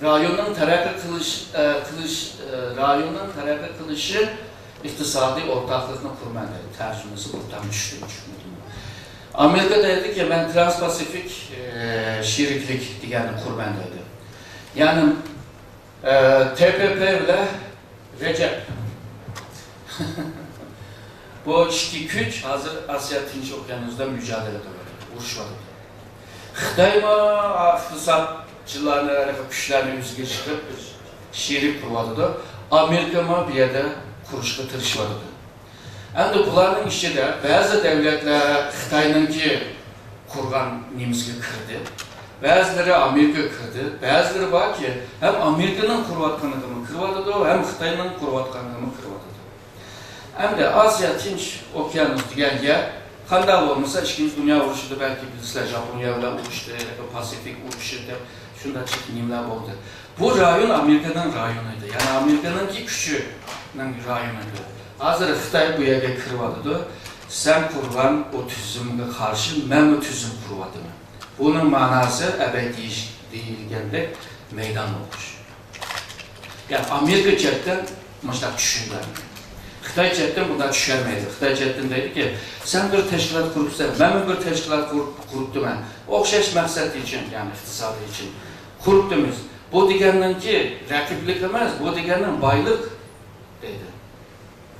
رايوننىڭ تەرەققىي قىلىش، ئە، قىلىش، ئە، رايوننىڭ تەرەققىي قىلىشى ئىقتىسادىي ئورتاقلىقنى قۇرىمەن دەيدۇ. تەرجىمىسى بۇ تام چۈشتىمۇ چۈشمىدىمۇ. ئامېرىكا دەيدۇكى، مەن ترانس-پاسىفىك، ئە، شېرىكلىك دېگەننى قۇرىمەن دەيدۇ. يەنى، ئە، تې پې پې بىلەن رەجەپ. بۇ ئىككى كۈچ ھازىر ئاسىيا تىنچ ئوكيانۇسىدا مۇجادىلە قىلىۋاتىدۇ، ئۇرۇشۇۋاتىدۇ. خىتايمۇ ئىقتىسادچىلارنى، ھېلىقى كۈچلەرنى ئۆزىگە چىقىرىپ، شېرىك قۇرۇۋاتىدۇ. ئامېرىكىمۇ بۇ يەردە قۇرۇشقا تىرىشىۋاتىدۇ. ئەمدى بۇلارنىڭ ئىچىدە بەزى دەۋلەتلەر خىتاينىڭكى قۇرغان نېمىسىگە كىردى. بەزىلىرى ئامېرىكىغا كىردى. بەزىلىرى باركى، ھەم ئامېرىكىنىڭ قۇرۇۋاتقىنىغىمۇ كىرىۋاتىدۇ، ھەم خىتاينىڭ قۇرۇۋاتقىنىغىمۇ كىرىۋاتىدۇ. ئەمدى ئاسىيا تىنچ ئوكيانۇس دېگەن يەر، قانداق بولمىسا، ئىككىنچى دۇنيا ئۇرۇشىدا بەلكى بىلىسىلەر، ژاپونىيە بىلەن ئۇرۇشتى، پاسىفىك ئۇرۇشى دەپ شۇنداق جىق نېمىلەر بولدى. بۇ رايون ئامېرىكىنىڭ رايونى ئىدى، يەنى ئامېرىكىنىڭكى كۈچىنىڭ رايونى ئىدى. ھازىر خىتاي بۇ يەرگە كىرىۋاتىدۇ. سەن قۇرغان ئۇ تۈزۈمگە قارشى مەنمۇ تۈزۈم قۇرۇۋاتىمەن. بۇنىڭ مەناسى ئەبەي دېيىش، دېيىلگەندەك مەيدان ئوقۇش. يەنى ئامېرىكا چەتتىن مۇشۇنداق چۈشىنىدۇ. خىتاي چەتتىن بۇنداق چۈشەنمەيدۇ. خىتاي چەتتىن دەيدۇكى، سەن بىر تەشكىلات قۇرۇپسەن، مەنمۇ بىر تەشكىلات قۇرۇپ، قۇرۇپتىمەن. ئوخشاش مەقسەت ئۈچۈن، يەنى ئىقتىسادى ئۈچۈن قۇرۇپتىمىز. بۇ دېگەننىڭكى رەقىبلىك ئەمەس، بۇ دېگەننىڭ بايلىق دەيدۇ.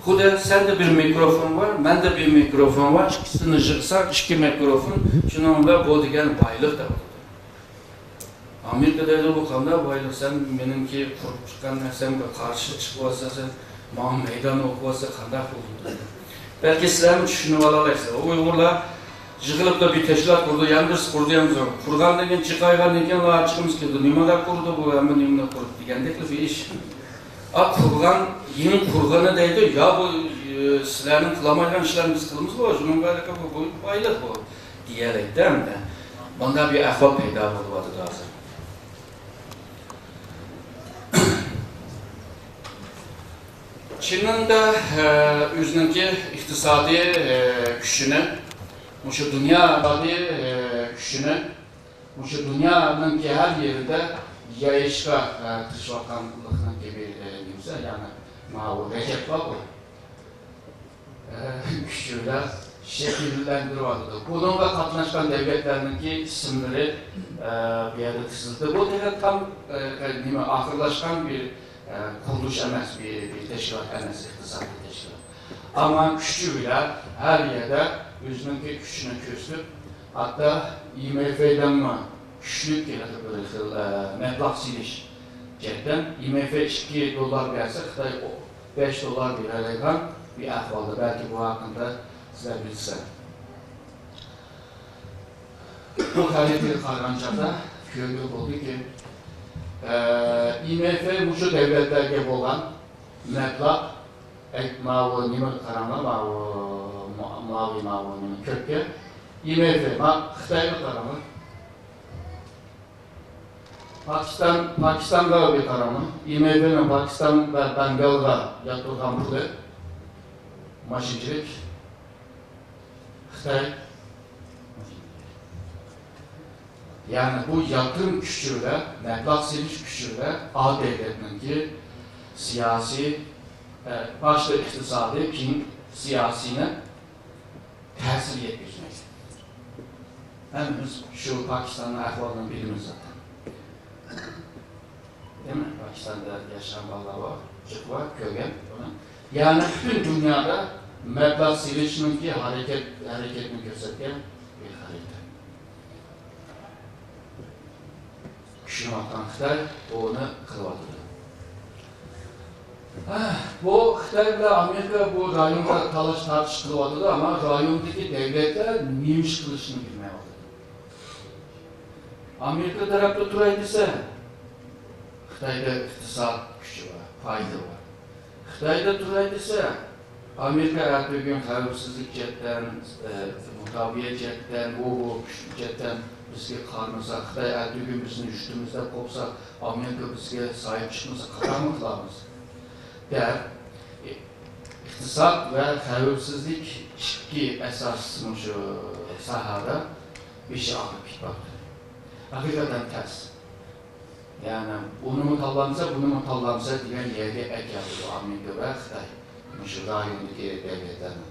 خۇددى سەندە بىر مىكروفون بار، مەندە بىر مىكروفون بار، ئىككىسىنى يىغساق ئىككى مىكروفون، شۇنىڭ بىلەن بۇ دېگەن بايلىق دەپ ئاتىدۇ. ئامېرىكا دەيدۇ، بۇ قانداق بايلىق؟ سەن مېنىڭكى قۇرۇپ چىققان نەرسەمگە قارشى چىقىۋاتسەن، سەن ماڭا مەيدان ئوقۇۋاتسا قانداق بولىدۇ؟ بەلكى سىلەرمۇ چۈشىنىۋالالايسىلەر. ئۇ ئۇيغۇرلار يىغىلىپلا بىر تەشكىلات قۇردى، يەنە بىرسى قۇردى، يەنە بىرسى قۇرغاندىن كېيىن، چىقايغاندىن كېيىن، لا چىقىمىز كېلىدۇ، نېمىلا قۇردى بۇ، ھەممە نېمىنى قۇرۇپ دېگەندەكلا بىر ئىش. ئا، قۇرغان، يېڭى قۇرغىنى دەيدۇ، يا بۇ، سىلەرنىڭ قىلالمايدىغان ئىشلارنى بىز قىلىمىزغۇ، شۇنىڭغا بۇ، بۇ بايلىق بۇ دېيەلەيدۇ ئەمدى. مۇنداق بىر ئەھۋال پەيدا بولۇۋاتىدۇ ھازىر. چىننىڭدا، ئە، ئۆزىنىڭكى ئىقتىسادىي، ئە، كۈچىنى، مۇشۇ دۇنيا ئىقتىسادىي، ئە، كۈچىنى، مۇشۇ دۇنيانىڭكى ھەر يېرىدە يايىشقا، ئە، تىرىشىۋاتقانلىقىنىڭكى بىر، ئە، نېمىسى، يەنى ماۋۇ رەجەپ بارغۇ. ئە، كۈچى بىلەن شەكىللەندۈرۈۋاتىدۇ. بۇنىڭغا قاتناشقان دۆلەتلەرنىڭكى ئىسىملىرى، ئە، بۇ يەردە تىزىلدى. بۇ تېخى تام، ئە، نېمە، ئاخىرلاشقان بىر، ئە، قۇرۇلۇش ئەمەس، بىر، بىر تەشكىلات ئەمەس، ئىقتىسادىي تەشكىلات. ئەمما كۈچى بىلەن ھەر يەردە ئۆزىنىڭكى كۈچىنى كۆرسىتىپ، ھەتتا ئاي ئېم ئېف دىنمۇ كۈچلۈك بىر خىل، ئە، مەبلەغ سېلىش جەھەتتىن ئاي ئېم ئېف ئىككى دوللار بەرسە، خىتاي بەش دوللار بېرەلەيدىغان بىر ئەھۋالدا، بەلكى بۇ ھەققىدە سىلەر بىلىسىلەر. بۇ خەرىتىگە قارىغان چاغدا كۆرگىلى بولىدۇكى، ئە، ئاي ئېم ئېف مۇشۇ دۆلەتلەرگە بولغان مەبلەغ، ئەي، ماۋۇ نېمىگە قاراڭلار، ماۋۇ، ما-، ماۋۇ، ماۋۇ نېمە، كۆككە. ئاي ئېم ئېف، ما، خىتايغا قاراڭلار. پاكىستان، پاكىستانغا بىر قاراڭلار. ئاي ئېم ئېف نىڭ پاكىستان ۋە بەنگالغا ياتۇرغان پۇلى ماشىنىچىلىك خىتاي. يەنى بۇ ياتۇرۇم كۈچى بىلەن، مەبلەغ سېلىش كۈچى بىلەن ئا دۆلەتنىڭكى سىياسىي، ئە، باشتا ئىقتىسادىي، كېيىن سىياسىينى تەسىر يەتكۈزمەيدۇ. ھەممىمىز شۇ پاكىستاننىڭ ئەھۋالىنى بىلىمىز زادەن. دېمەك، پاكىستاندا ياشىغان بالىلار بار، جىق بار، كۆرگەن بۇنى. يەنى پۈتۈن دۇنيادا مەبلەغ سېلىشنىڭكى ھەرىكەت، ھەرىكەتنى كۆرسەتكەن بىر خەرىتە. كۈچىنى ئاتقان خىتاي بۇنى قىلىۋاتىدۇ. ھە، بۇ خىتاي بىلەن ئامېرىكا بۇ رايوندا تالاش تارتىش قىلىۋاتىدۇ، ئەمما رايوندىكى دۆلەتلەر نېمە ئىش قىلىشنى بىلمەيۋاتىدۇ. ئامېرىكا تەرەپتە تۇراي دېسە، خىتايدا ئىقتىساد كۈچى بار، پايدا بار. خىتايدا تۇراي دېسە، ئامېرىكا ئەتىگۈن خەۋپسىزلىك جەھەتتىن، ئە، مۇداپىئە جەھەتتىن، ئۇ، بۇ كۈچ جەھەتتىن بىزگە قارىمىسا، خىتاي ئەتىگۈن بىزنى يۇتىمىز دەپ قوپسا، ئامېرىكا بىزگە ساھىب چىقمىسا، قانداقمۇ قىلارمىز؟ دەپ، ئىقتىساد ۋە خەۋپسىزلىك ئىككى ئاساس مۇشۇ ساھەدە بېشى ئاغرىپ كېتىۋاتىدۇ. ھەقىقەتەن تەس. يەنى ئۇنىمۇ تاللامسا، بۇنىمۇ تاللامسا دېگەن يەرگە ئەكەلدى ئامېرىكا ۋە خىتاي مۇشۇ رايوندىكى دۆلەتلەرنى.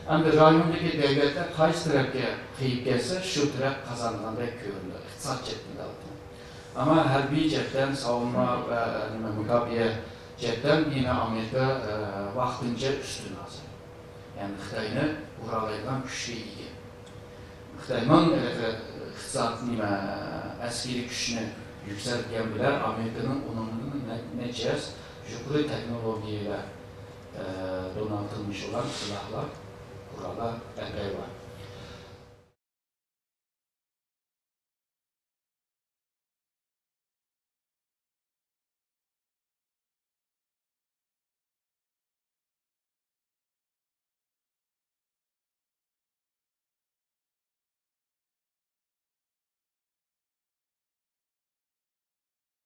ئەمدى رايوندىكى دۆلەتلەر قايسى تەرەپكە قېيىپ كەتسە، شۇ تەرەپ قازانغاندەك كۆرۈنىدۇ، ئىقتىساد جەھەتتىن ئالدىن. ئەمما ھەربىي جەھەتتىن، ساۋۇنما ۋە، نېمە، مۇداپىئە جەھەتتىن يەنە ئامېرىكا، ئە، ۋاقتىنچە ئۈستۈن ھازىر. يەنى خىتاينى ئۇرالايدىغان كۈچكە ئىگە. خىتاينىڭ ھېلىقى ئىقتىساد، نېمە، ئەسكىرىي كۈچىنى يۈكسەلتكەن بىلەن ئامېرىكىنىڭ ئۇنىڭدىن نە-، نەچچە ھەسسە يۇقىرى تېخنولوگىيەلەر، ئە، دونالتىلمىش بولغان سىلاھلار، قوراللار ئەپەي بار.